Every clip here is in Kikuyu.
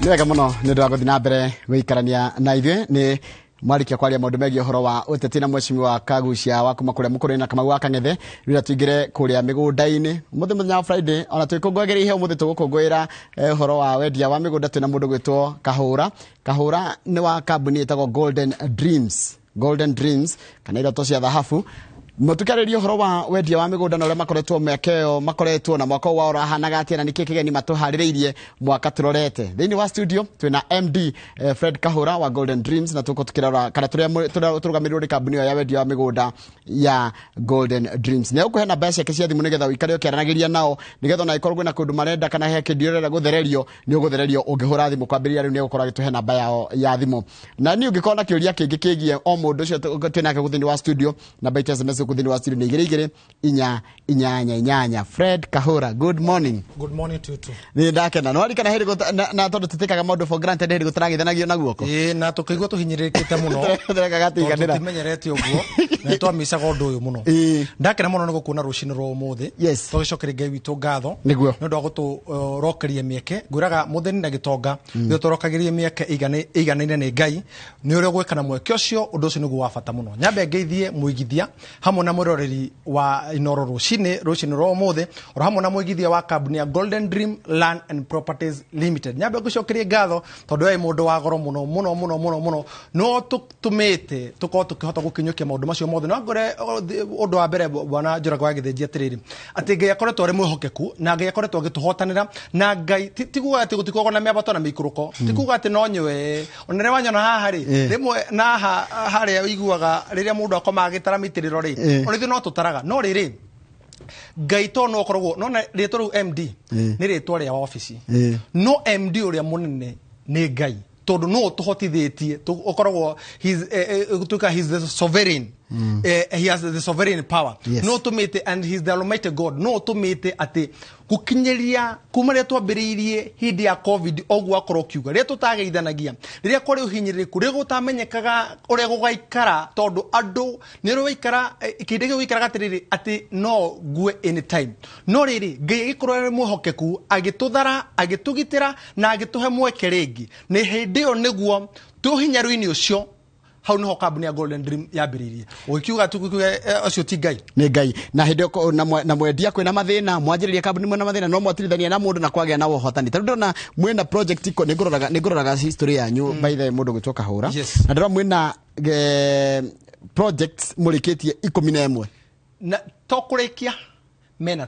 Nĩ wega mũno nĩ ũndũ wa gũthiĩ na mbere gũikarania na ithuĩ. Nĩ mwarikia kwaria maũndũ megiĩ ũhoro wa ũteti na mheshimiwa Kagucia wa kuma kũrĩa Mũkũrũinĩ na Kamau wa Kang'ethe. Rĩrĩa tũingĩre kũrĩa mĩgũnda-inĩ ũmũthĩ, mũthenya wa Friday, ona twĩkũngũagĩra ihe ũmũthĩ tũgũkũngũĩra ũhoro wa wendia wa mĩgũnda. Twĩna mũndũ gwĩtwo Kahũra. Kahũra nĩ wa kambuni ĩtagwo Golden Dreams, Golden Dreams kana iroto cia thahabu. Mũtukarĩrie ũhoro wa wendia wa mĩgũnda na ũrĩa makoretwo mĩaka ĩyo makoretwo na mwaka ũyũ wao ũrahanaga atĩa, na nĩkĩ kĩgeni matũharĩrĩirie mwaka tũrorete. Thĩinĩ wa studio twĩna MD Fred Kahũra wa Golden Dreams, na tũkũ tukĩrora kana tũrĩa tũrũgamĩrĩirwo nĩ kambuni ĩyo ya wendia wa mĩgũnda ya Golden Dreams. Nĩ egũkũhe namba ciake cia thimũ nĩgetha ũikare ũkĩaranagĩria nao, nĩgetha ona ĩkorwo kwĩna kũndũ marenda kana he kĩndũ ũrenda gũthererio, nĩ ũgũthererio ũngĩhũra thimũ. Kwambĩrĩria rĩu nĩ egũkorwo agĩtũhe namba yao ya thimũ. Na niĩ ũngĩkorwo na kĩũria kĩngĩ kĩgiĩ o mũndũ ũcio twĩ nake gũkũ thĩinĩ wa studio, namba itũ SMS gũkũ thĩinĩ wa studio nĩ 22488. Fred Kahũra, good morning. Good morning to you too. Nĩ ndakena. Nĩ warikana hĩndĩ na tondũ tũtĩkaga maũndũ for granted, hĩndĩ gũtaragĩthanagio na guoko. Ĩĩ, na tũkĩigua tũhinyĩrĩrĩkĩte mũno. Tũrekaga tũiganĩra. Tũtimenyerete ũguo na nĩtwamicaga ũndũ ũyũ mũno. Ndakena mũno nĩ gũkuona rũcinĩ rwa ũmũthĩ. Tũgĩcokeria Ngai witũ ngatho nĩ ũndũ wa gũtũrokeria mĩeke. Ngwĩraga mũthĩni na gĩtonga nĩ tũrokagĩrie mĩeke ĩiganaine nĩ Ngai. Nĩ ũrĩa ũgwĩka na mweke ũcio, ũndũ ũcio nĩguo wa bata mũno. Nyambe ngeithie mũigithia hamwe na mwĩroreri wa Inoro rũcinĩ rwa ũmũthĩ, oro hamwe na mũigithia wa kambuni ya Golden Dream Land and Properties Limited. Nyambe ngũcokerie ngatho tondũ we mũndũ wa goro mũno mũno mũno mũno mũno, no tũtũmĩte tũkorwo tũkĩhota gũkinyũkia maũndũ macio mothe. No ngore ũndũ wa mbere, bwana Njũrago wa Gĩthĩnji, atĩrĩrĩ, atĩ Ngai akoretwo arĩ mwĩhokeku na Ngai akoretwo agĩtũhotanĩra. Na Ngai ti kuga atĩ gũtikoragwo na mĩambato na mĩikũrũko, ti kuga atĩ no nywe ona rĩrĩa wanyona haha rĩ, rĩmwe na haha harĩa ũiguaga rĩrĩa mũndũ akoma agĩtara mĩitĩrĩro rĩ, ona ithuĩ no tũtaraga. No rĩrĩ, Ngai to no ũkoragwo nona rĩtwa rĩu MD nĩ rĩtwa rĩa wabici, no MD ũrĩa mũnene nĩ Ngai, tondũ no ũtũhotithĩtie ũkoragwo gũtuĩka he's the sovereign, he has the sovereign power. No ũtũmĩte, and he's the almighty God, no ũtũmĩte atĩ gũkinyĩria kuma rĩrĩa twambĩrĩirie hĩndĩ ya COVID, ũguo akorwo ũkiuga rĩrĩa tũtageithanagia, rĩrĩa kwarĩ ũhinyĩrĩrĩku, rĩrĩa gũtamenyekaga ũrĩa gũgaikara, tondũ andũ nĩ ũrĩa waikara kĩndũ gĩu gũikaraga atĩrĩrĩ atĩ no ngue anytime. No rĩrĩ, Ngai agĩkorwo arĩ mwĩhokeku, agĩtũthara, agĩtũgitĩra na agĩtũhe mweke rĩngĩ. Nĩ hĩndĩ ĩyo nĩguo twĩ ũhinyaru-inĩ ũcio, hau niho kambuni ya Golden Dream yambĩrĩirie. Ũgĩkiuga tukiuga ũcio ti Ngai? Nĩ Ngai. Na hĩndĩ ĩyo na mwendia kwĩna mathĩna, mwanjĩrĩria kambuni mwĩna mathĩna, no mwatirithania na mũndũ na kwagĩa na ũhotani. Tarĩu ndĩrona mwĩna project iko nĩ ngũroraga history yanyu, by the way, mũndũ gwĩtwo Kahũra, na ndĩrona mwĩna projects mũrĩkĩtie 11. Na to kũrĩkia, mena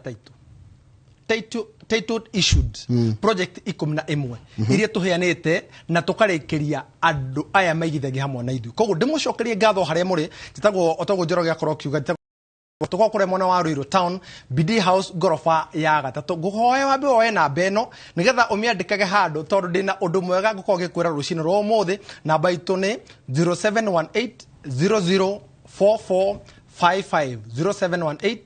title issued project 11 iria tũheanĩte na tũkarĩkĩria andũ aya maigithagia hamwe na ithuĩ. Koguo ndĩmũcokerie ngatho harĩa mũrĩ. Njĩtagwo otagwo Njoroge, akorwo akiuga tũkorwo kũrĩa mwena wa Ruiru Town, BD House, ngoroba ya gatatũ. Ngũhoya wambe woe namba ĩno nĩgetha ũmĩandĩkage handũ, tondũ ndĩna ũndũ mwega ngũkorwo ngĩkwĩra rũcinĩ rwa ũmũthĩ. Namba itũ nĩ 0718 004455, 0718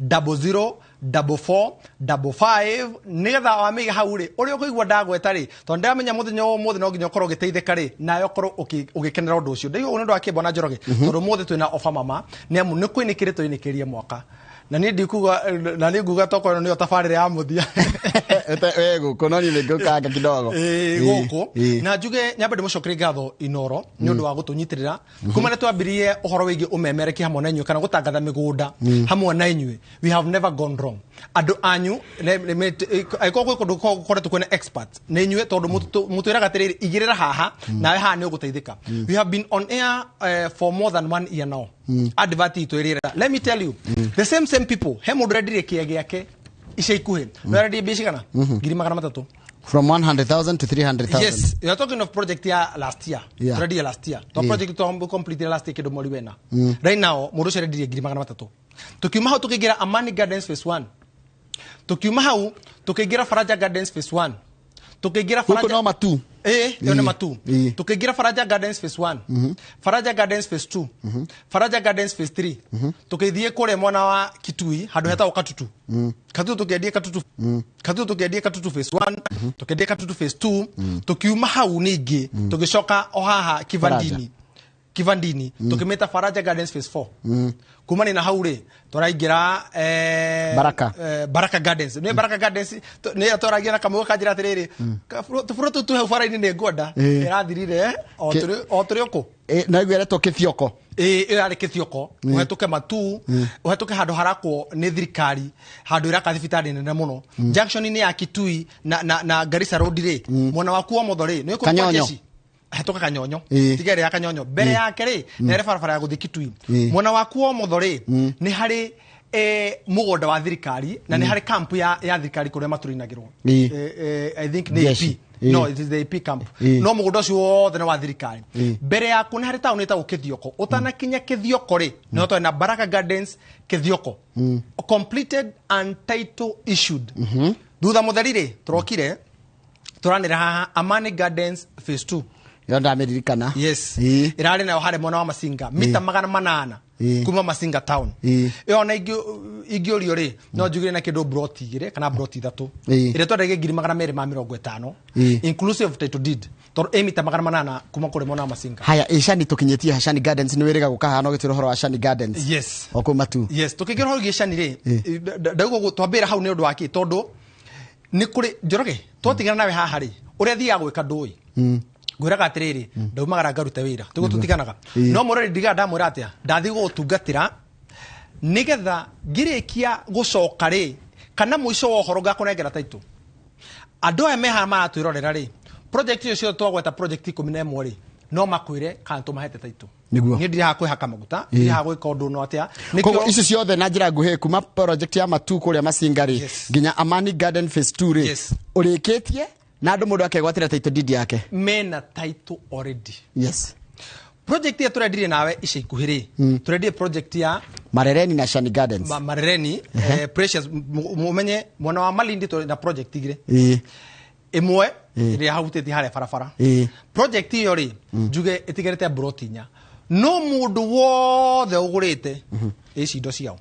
00 4455, nĩgetha wamĩiga hau rĩ, ũrĩa ũkũigua ndagweta rĩ, tondũ ndĩramenya mũthenya wa ũmũthĩ no nginya ũkorwo ũgĩteithĩka rĩ, nawe ũkorwo ũgĩkenera ũndũ ũcio. Ndaigua ũguo nĩ ũndũ wa kĩmbo na Njoroge, tondũ ũmũthĩ twĩna ofa mama, nĩ amu nĩ kwĩnĩkĩrĩ tũinĩkĩrie mwaka, na niĩ ndikuga, na niĩ nguga tokorwo nĩyo tabarĩra ya mũthia. We gũkũ, no niĩ nĩ ngũkanga kidogo. Ĩĩ, gũkũ na njuge nyambe ndĩmũcokerie ngatho Inoro nĩ ũndũ wa gũtũnyitĩrĩra kuma nĩ twambirie ũhoro wĩgiĩ ũmemerekia hamwe na inyuĩ kana gũtangatha mĩgũnda hamwe na inyuĩ. We have never gone wrong. Andũ anyu angĩkorwo gwĩ kũndũ gũkoretwo kwĩna experts nĩ inyuĩ, tondũ mũtwĩraga atĩrĩrĩ, igĩrĩra haha nawe haha nĩ ũgũteithĩka. We have been on air for more than one year now. Advert itũ ĩrĩra, let me tell you, the same same people. He mũndũ ũrendirie kĩea gĩake ica ikuhĩ, no arendirie mbia cigana? 300,000. From 100,000 to 300,000. Yes, you are talking of project ya last year. Turendirie last year to project to complete last year kindu mweri wena. Right now mundu ucio arendirie 300,000. Tukiuma hau tukiingira Amani Gardens phase 1, tukiuma hau tukiingira Faraja Gardens phase 1, tukiingira Gũkũ Faraja no matu. Ĩĩ, ĩyo nĩ matu. Tukĩingĩra Faraja Gardens phase 1, Faraja Gardens phase 2, Faraja Gardens phase 3, tukĩthiĩ kũrĩa mwena wa Kitui handũ hetagwo Katutu. Katutu tũkĩendia Katutu, Katutu tũkĩendia Katutu phase 1, tũkĩendia Katutu phase 2. Tukiuma hau ningĩ tũgĩcoka o haha Kivandini, Kivandini tukĩmĩta Faraja Gardens phase 4. Kumania na hau rĩ, tũraingĩra Baraka. Baraka Gardens. Nĩ Baraka Gardens nĩ twaragia na Kamau akanjĩra atĩrĩrĩ, tũburo tũu twĩ hau bara-inĩ nĩ ngwenda. Ĩrathirire o tũrĩ o kũ. Na ĩguo ĩretwo Kĩthioko. Ĩĩ, ĩyo yarĩ Kĩthioko, ũhetũke Matu, ũhetũke handũ harakwo nĩ thirikari, handũ ĩraka thibitarĩ nene mũno. Junction-inĩ ya Kitui na Garissa Road rĩ, mwena waku wa ũmotho rĩ, nĩ Kanyonyo. jeshi. Hetũka Kanyonyo. Tiga ĩrĩa ya Kanyonyo. Mbere yake rĩ, nĩ harĩ barabara ya gũthiĩ Kitui. Mwena waku wa ũmotho rĩ, nĩ harĩ mũgũnda wa thirikari na nĩ harĩ camp ya thirikari kũrĩa matũrinagĩrwo. I think nĩ AP. No, it is the AP camp. No mũgũnda ũcio wothe nĩ wa thirikari. Mbere yaku nĩ harĩ taũni ĩtagwo Kĩthioko. Ũtanakinya Kĩthioko rĩ, nĩ twarĩ na Baraka Gardens Kĩthioko. Completed and title issued. Thutha mũtheri rĩ, tũrokire tũranĩra haha Amani Gardens phase 2. Ĩyo ndamĩririkana. Yes. Ĩrarĩ nayo harĩa mwena wa Masinga, mita 800 kuma Masinga town. Ĩyo na ingĩũrio rĩ, no njugire na kĩndũ broti 2 kana broti 3. Ĩrĩa twendagia 250,000 inclusive title deed. Tondũ ĩ mita 800 kuma kũrĩ mwena wa Masinga. Haya, Shani tũkinyĩtie Shani Gardens, nĩ wĩrĩga gũka haha no gĩtwĩra ũhoro wa Shani Gardens. Yes. O kũu Matu. Yes, tũkĩingĩra ũhoro wĩgiĩ Shani rĩ, ndauga ũguo twambĩra hau nĩ ũndũ wa kĩ, tondũ nĩ kũrĩ Njoroge, twatigana nawe haha rĩ, ũrĩa thiaga gwĩka ndũĩ. Ngwĩraga atĩrĩrĩ, ndaumagara ngarute wĩra, tiguo tũtiganaga. No mũrori ndigaga ndamwĩra atĩa, ndathiĩ gũgũtungatĩra nĩgetha ngĩrĩkia gũcoka rĩ, kana mũico wa ũhoro ngakũnengera title. Andũ aya me haha maratwĩrorera rĩ, project icio ciothe twagweta project 11 rĩ, no makwĩre kana tũmahete title. Nĩguo. Niĩ ndirĩ haha kwĩhaka maguta, ndirĩ haha gwĩka ũndũ no atĩa. Koguo ici ciothe na njĩra nguhĩ kuma project ya Matu kũrĩa Masinga rĩ, nginya Amani Garden phase 2 rĩ, ũrĩkĩtie na andũ mũndũ akegwatĩra title deed yake. Mena title already. Yes. Project ya tũrendirie nawe ica ikuhĩ rĩ, tũrendirie project ya Marereni na Shani Gardens. Marereni, Precious, mumenye mwena wa Malindi tũrĩ na project igĩrĩ. Ĩmwe ĩrĩa hahutĩtie harĩa barabara. Project ĩyo rĩ, njuge ĩtigarĩte broti 4. No mũndũ wothe ũgũrĩte ici indo ciao.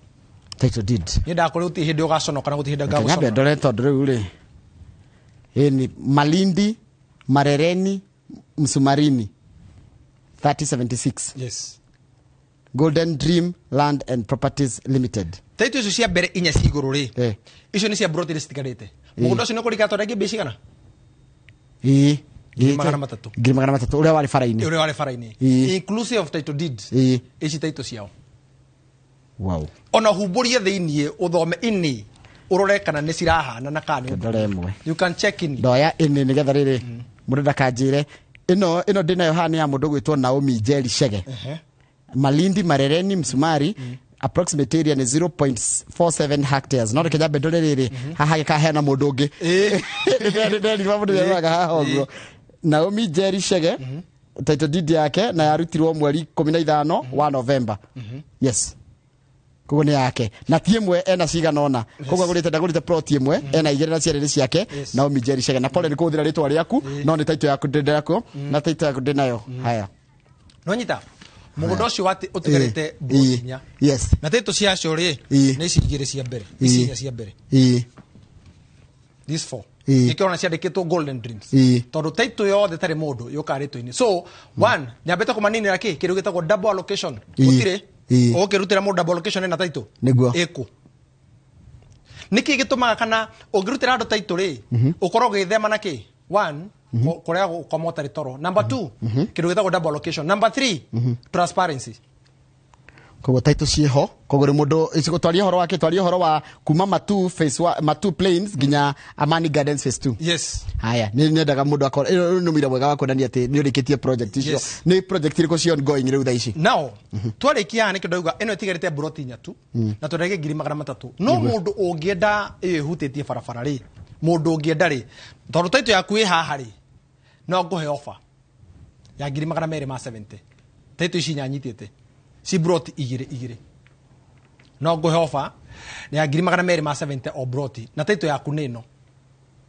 Title deed. Niĩ ndakũrĩ gũtirĩ hĩndĩ ũgaconoka na gũtirĩ hĩndĩ Nyambe ngagũconoka. ndore tondũ rĩu rĩ, ĩ ni Malindi, Marereni, Msumarini 3076. Yes. Golden Dream Land and Properties Limited. Title icio cia mbere inya ci igũrũ rĩ, icio nĩ cia broti iria citigarĩte. Mũgũnda ũcio nĩ ũkũringana tondũ rĩngĩ mbia cigana? 300,000. 300,000 ũrĩa warĩ bara-inĩ. Ũrĩa warĩ bara-inĩ. Inclusive of title deed. Ici title ciao. Wow. Ona humbũrie thĩiniĩ ũthome ini ũrore kana nĩ cirahana na kana nĩ Ndore ĩmwe. You can check in. Ndoya ini nĩgetha rĩrĩ mũndũ ndakanjĩre ĩno ndĩnayo haha nĩ ya mũndũ gwĩtwo Naomi Njeri Chege. Malindi Marereni Msumari, approximate area nĩ 0.47 hectares. No reke nyambe ndore rĩrĩ haha gĩkaheana mũndũ ũngĩ. Nĩnderirwo mũndũ nĩaroraga haha ũguo. Naomi Njeri Chege, title deed yake na yarutirwo mweri 15 wa November. Yes. Koguo nĩ yake. Na ti ĩmwe ena cigana ũna. Koguo agũrĩte ndagũrĩte plot ĩmwe, ena igĩrĩ na cierĩ nĩ ciake. Naomi Njeri Chege. Na pole nĩ kũhũthĩra rĩtwa rĩaku, no nĩ title yaku ndĩnayo, na title yaku ndĩnayo. Haya. No nyita. Mũgũnda ũcio ũtigarĩte broti inya. Yes. Na title ciacio rĩ, nĩ ici igĩrĩ cia mbere. Ici inya cia mbere. These four. Nĩkĩo ona ciandĩkĩtwo Golden Dreams. Tondũ title yothe tarĩ mũndũ yũkaga rĩtwa-inĩ. So, one, nyambĩte kũmaninĩra kĩ? Kĩndũ gĩtagwo double allocation. Gũtirĩ. Ũgũkĩrutĩra mũndũ double allocation ĩna title? Nĩguo. Ĩkũ. Nĩkĩ gĩtũmaga kana ũngĩrutĩra andũ title rĩ, ũkorwo ũgĩthema na kĩ? One, kũrĩa gũkoma ũtarĩ toro. Number 2, kĩndũ gĩtagwo double allocation. Number 3, transparency. Koguo title ciĩho, koguo rĩ mũndũ icigo twarie ũhoro wake, twarie ũhoro wa kuma Matu phase 1, Matu Plains nginya Amani Gardens phase 2. Yes. Haya, nĩ nyendaga mũndũ akorwo ĩno nĩ mũira mwega wa kuonania atĩ nĩ ũrĩkĩtie project icio. Nĩ project irĩkũ ci ongoing rĩu thaa ici? Now, twarĩkia haha nĩkĩo ndauga ĩno ĩtigarĩte broti inya tu, na twendagia 300,000. No mũndũ ũngĩenda ĩyo ĩhutĩtie barabara rĩ, mũndũ ũngĩenda rĩ, tondũ title yaku ĩ haha rĩ, no ngũhe offer ya 270,000. Title ici inya nyitĩte ci broti igĩrĩ igĩrĩ. No ngũhe offer ya 270,000 o broti, na title yaku nĩ ĩno.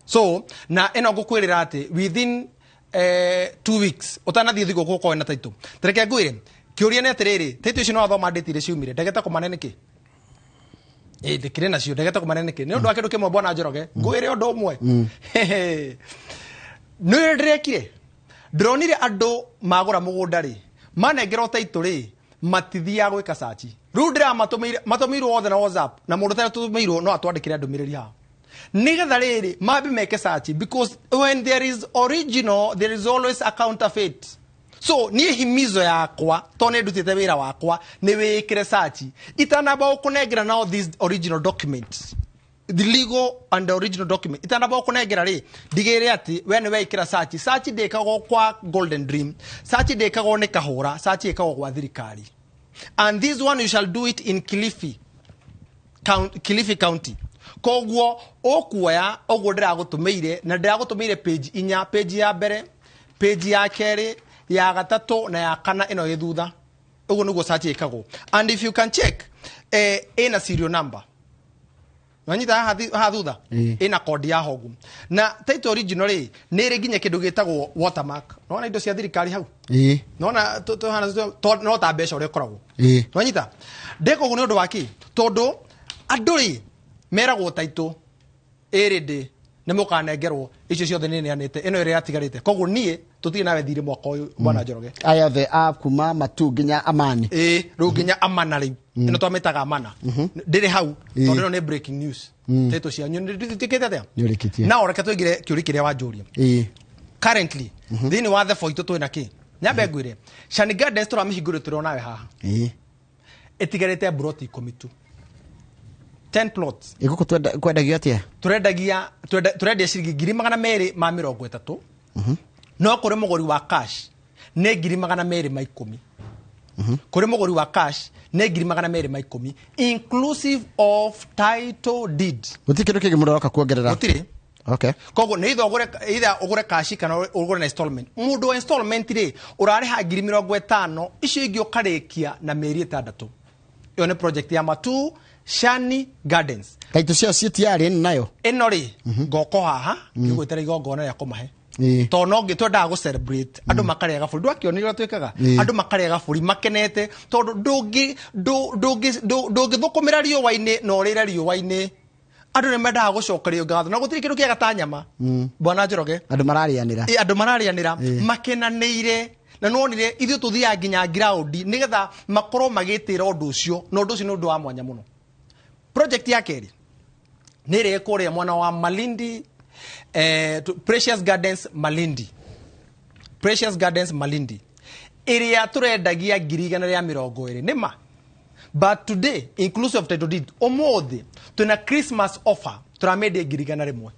So, na ĩno ngũkwĩrĩra atĩ within 2 weeks ũtanathiĩ thigũkũ ũkorwo na title. Ta reke ngwĩre, kĩũria nĩ atĩrĩrĩ, title icio no wathoma date iria ciumire, ndegete kũmane nĩkĩ? Ndĩkĩrĩ nacio, ndegete kũmane nĩkĩ? Nĩ ũndũ wa kĩndũ kĩmwe bwana Njoroge, ngwĩre ũndũ ũmwe. Nĩ ũrĩa ndĩrekire? Ndĩronire andũ magũra mũgũnda rĩ, manengerwo title rĩ, Matithiaga gwĩka search. Rĩu ndĩramatũmĩire, matũmĩirwo othe na WhatsApp, na mũndũ ũtarĩ tũmĩirwo no atwandĩkĩre ndũmĩrĩri haha. Nĩgetha rĩrĩ mambi meke search, because when there is original there is always a counterfeit. So niĩ himizo yakwa, to nĩ ndutĩte wĩra wakwa, nĩ wĩkĩre search itanamba gũkũnengera. Now this original document, the legal and the original document, itanamba gũkũnengera rĩ, ndigĩrĩre atĩ we nĩ weikĩra search. Search ndĩkagwo kwa Golden Dream, search ndĩkagwo nĩ Kahũra, search ĩkagwo gwa thirikari. And this one you shall do it in Kilifi County, Kilifi County. Koguo ũkuoya ũguo ndĩragũtũmĩire, na ndĩragũtũmĩire page inya, page ya mbere, page ya kerĩ, ya gatatũ na ya kana ĩno ĩ thutha. Ũguo nĩguo search ĩkagwo. And if you can check, ĩna serial number. Wanyita haha thutha? Ĩĩ. Ĩna kodi ya hogu na title original rĩ, nĩ ĩrĩ nginya kĩndũ gĩtagwo watermark. Nona indo cia thirikari hau? Ĩĩ. Nona no ta mbeca ũrĩa ũkoragwo. Ĩĩ. Wanyita ndeka ũguo nĩ ũndũ wa kĩ? Tondũ andũ rĩ meragwo title ĩrĩ ndĩ nĩ mũkanengerwo icio ciothe nĩ neanĩte, ĩno ĩrĩa yatigarĩte. Koguo niĩ tũtirĩ nawe thirĩ mwaka ũyũ, bwana Njoroge. Aya othe a kuma Matu nginya Amani. Ĩĩ, rĩu nginya Amana, rĩu ĩno twamĩtaga Amana, ndĩrĩ hau tondũ ĩno nĩ breaking news. Title cianyu nĩndĩkĩte atĩa? Nĩ ũrĩkĩtie. Na reke tũingĩre kĩũria kĩrĩa wanjũria. Ĩĩ. Currently thĩinĩ wa the itũ twĩna kĩ? Nyambe ngwĩre Shani Gardens tũramĩhingũrĩte tũrĩ onawe haha. Ĩtigarĩte mburoti 10 tu, 10 plots. Ĩgũkũ kwendagio atĩa? Tũrendagia, tũrendia ciringi 230,000, no kũrĩ mũgũri wa cash nĩ 210,000. Kũrĩ mũgũri wa cash nĩ 210,000, inclusive of title deed. Gũtirĩ kĩndũ kĩngĩ mũndũ aroka kuongerera? Gũtirĩ. Okay. Koguo nĩ either ũgũre, either ũgũre cash kana ũgũre na installment. Mũndũ wa installment rĩ, ũrarĩha 50,000, icio ingĩ ũkarĩkia na mĩeri 6. Ĩyo nĩ project ya Matu Shani Gardens. Taitũ ciao ciĩ tiarĩ ĩno nayo? Ĩno rĩ, ngoko haha ngĩgwĩtĩra igongona rĩa kũmahe, tondũ no ngĩ twendaga gũ celebrate andũ makarĩa gabũri. Ndwakĩonire ũrĩa twĩkaga? Ĩĩ. Andũ makarĩa gabũri makenete, tondũ ndũngĩthũkũmĩra riũa-inĩ na ũrĩre riũa-inĩ. Andũ nĩ mendaga gũcokerio ngatho, na gũtirĩ kĩndũ kĩega ta nyama, bwana Njoroge. Andũ mararĩanĩra. Ĩ, andũ mararĩanĩra makenanĩire, na nonire ithuĩ tũthiaga nginya ground nĩgetha makorwo magĩtĩra ũndũ ũcio, na ũndũ ũcio nĩ ũndũ wa mwanya mũno. Project ya kerĩ nĩ ĩrĩa ĩkũrĩa mwena wa Malindi, Precious Gardens Malindi. Precious Gardens Malindi ĩrĩa tũrendagia 120,000 nĩma, but today, inclusive of title deed, ũmũthĩ twĩna Christmas offer, tũramĩendia 100,000.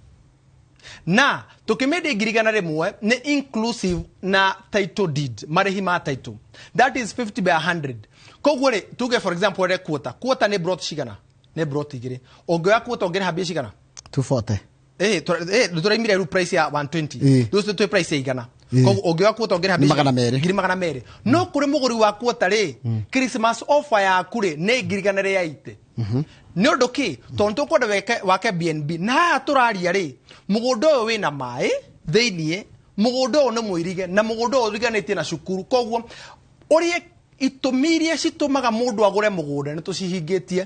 Na tukĩmĩendia 100,000 nĩ inclusive na title deed, marĩhi ma title, that is 50 by 100. Koguo rĩ, tuge for example ere quarter, quarter nĩ plot cigana? Nĩ plot igĩrĩ. Ũngĩoya quarter ũngĩrĩha mbia cigana? 240. Tũraimire rĩu price ya 120. Rĩu twĩ price ya 100. Koguo ũngĩoya quarter ũngĩrĩha Nĩ mbia 200. 200,000. No kũrĩ mũgũri wa quarter rĩ, Christmas offer yaku rĩ nĩ 180,000. Nĩ ũndũ kĩ? Tondũ tũkwenda weke wake BNB. Na haha tũraria rĩ, mũgũnda ũyũ wĩna maĩ thĩiniĩ, mũgũnda ũyũ nĩ mũirige, na mũgũnda ũyũ ũriganĩtie na cukuru. Koguo ũrĩa itũmi iria citũmaga mũndũ agũre mũgũnda nĩ tũcihingĩtie,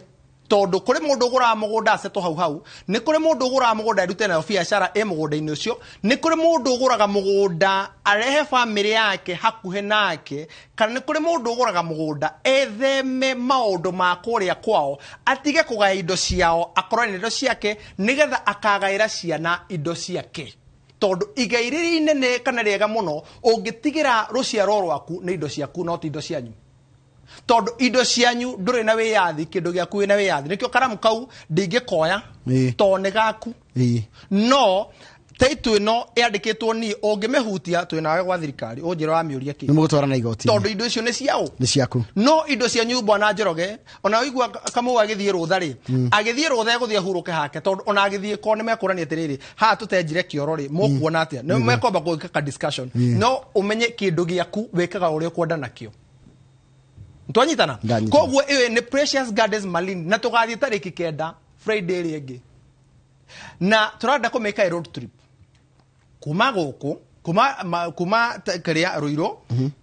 tondũ kũrĩ mũndũ ũgũraga mũgũnda acetwo hau hau, nĩ kũrĩ mũndũ ũgũraga mũgũnda erute nayo biacara ĩ mũgũnda-inĩ ũcio, nĩ kũrĩ mũndũ ũgũraga mũgũnda arehe bamĩrĩ yake hakuhĩ nake, kana nĩ kũrĩ mũndũ ũgũraga mũgũnda etheme maũndũ ma kũrĩa kwao, atige kũgaya indo ciao, akorwo na indo ciake nĩgetha akagaĩra ciana indo ciake, tondũ igai rĩrĩa inene kana rĩega mũno ũngĩtigĩra rũciaro rwaku nĩ indo ciaku, no ti indo cianyu, tondũ indo cianyu ndũrĩ na wĩyathi, kĩndũ gĩaku wĩna wĩyathi. Nĩkĩo karamu kau ndingĩkoya tondũ nĩ gaku. No taitũ ĩno ĩandĩkĩtwo niĩ, ũngĩmĩhutia twĩ nawe gwa thirikari, ũnjĩra wamĩũria Nĩ kĩ. mũgũtwarana igoti. Tondũ indo icio nĩ ciao. Nĩ ciaku. No indo cianyu, bwana Njoroge, ona ũigua Kamau agĩthiĩ rũtha rĩ, agĩthiĩ rũtha egũthiĩ ahurũke hake, tondũ ona agĩthiĩ ko nĩ mekũrania atĩrĩrĩ, haha tũtenjire kĩoro rĩ, mũkuona atĩa? Nĩ mekwamba gwĩka ka discussion. No ũmenye kĩndũ gĩaku wĩkaga ũrĩa ũkwenda nakĩo. Twanyitana? Ndanyitana. Koguo ĩyo nĩ Precious Gardens Malindi, na tũgathiĩ tarĩki 9, Friday ĩrĩa ĩngĩ, na tũrenda kũmĩka road trip kuma gũkũ, kuma kĩrĩa Ruiru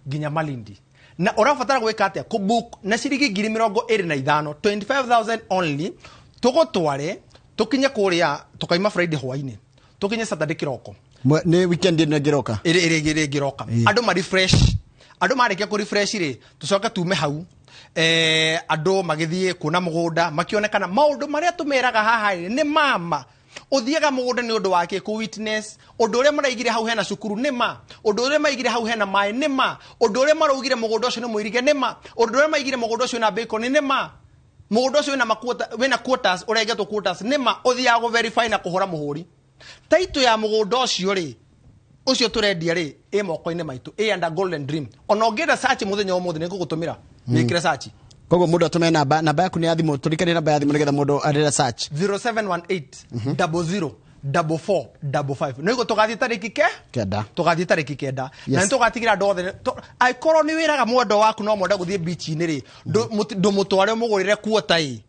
nginya Malindi. Na ũrabatara gwĩka atĩa? Kũbook na ciringi 25,000, 25,000 only, tũgũtware tũkinye kũrĩa. Tũkaima Friday hwainĩ, tũkinye Saturday kĩroko. Nĩ weekend ĩno ĩngĩroka? Ĩrĩ ĩngĩroka. Andũ ma refresh, andũ marĩkia kũ refresh rĩ, tũcoke tume hau. Andũ magĩthiĩ kuona mũgũnda, makĩonekana maũndũ marĩa tũmeraga haha rĩ, nĩ mama. Ũthiaga mũgũnda nĩ ũndũ wa kĩ? Kũ witness ũndũ ũrĩa maraigire hau hena cukuru nĩ ma, ũndũ ũrĩa maigire hau hena maĩ nĩ ma, ũndũ ũrĩa maraugire mũgũnda ũcio nĩ mũirige nĩ ma, ũndũ ũrĩa maigire mũgũnda ũcio wĩna bacon nĩ ma, mũgũnda ũcio wĩna quarters, ũrengetwo quarters nĩ ma. Ũthiaga gũ verify na kũhũra mũhũri. Title ya mũgũnda ũcio rĩ, ũcio tũrendia rĩ, ĩ moko-inĩ maitũ, ĩ under Golden Dream. Ona ũngĩenda search mũthenya wa ũmũthĩ, nĩ ngũgũtũmĩra wĩkĩre search. Koguo mũndũ atũme namba yaku nĩ ya thimũ, tũrikanie namba ya thimũ nĩgetha mũndũ arĩre search. 0718 00 44 55. Nĩguo tũgathiĩ tarĩki ke 9. Tũgathiĩ tarĩki 9. Na nĩ tũgatigĩra andũ othe. Angĩkorwo nĩ wĩraga mwendwa waku no mwende gũthiĩ beach-inĩ rĩ, ndũmũtware ũmũgũrĩre kuota ĩ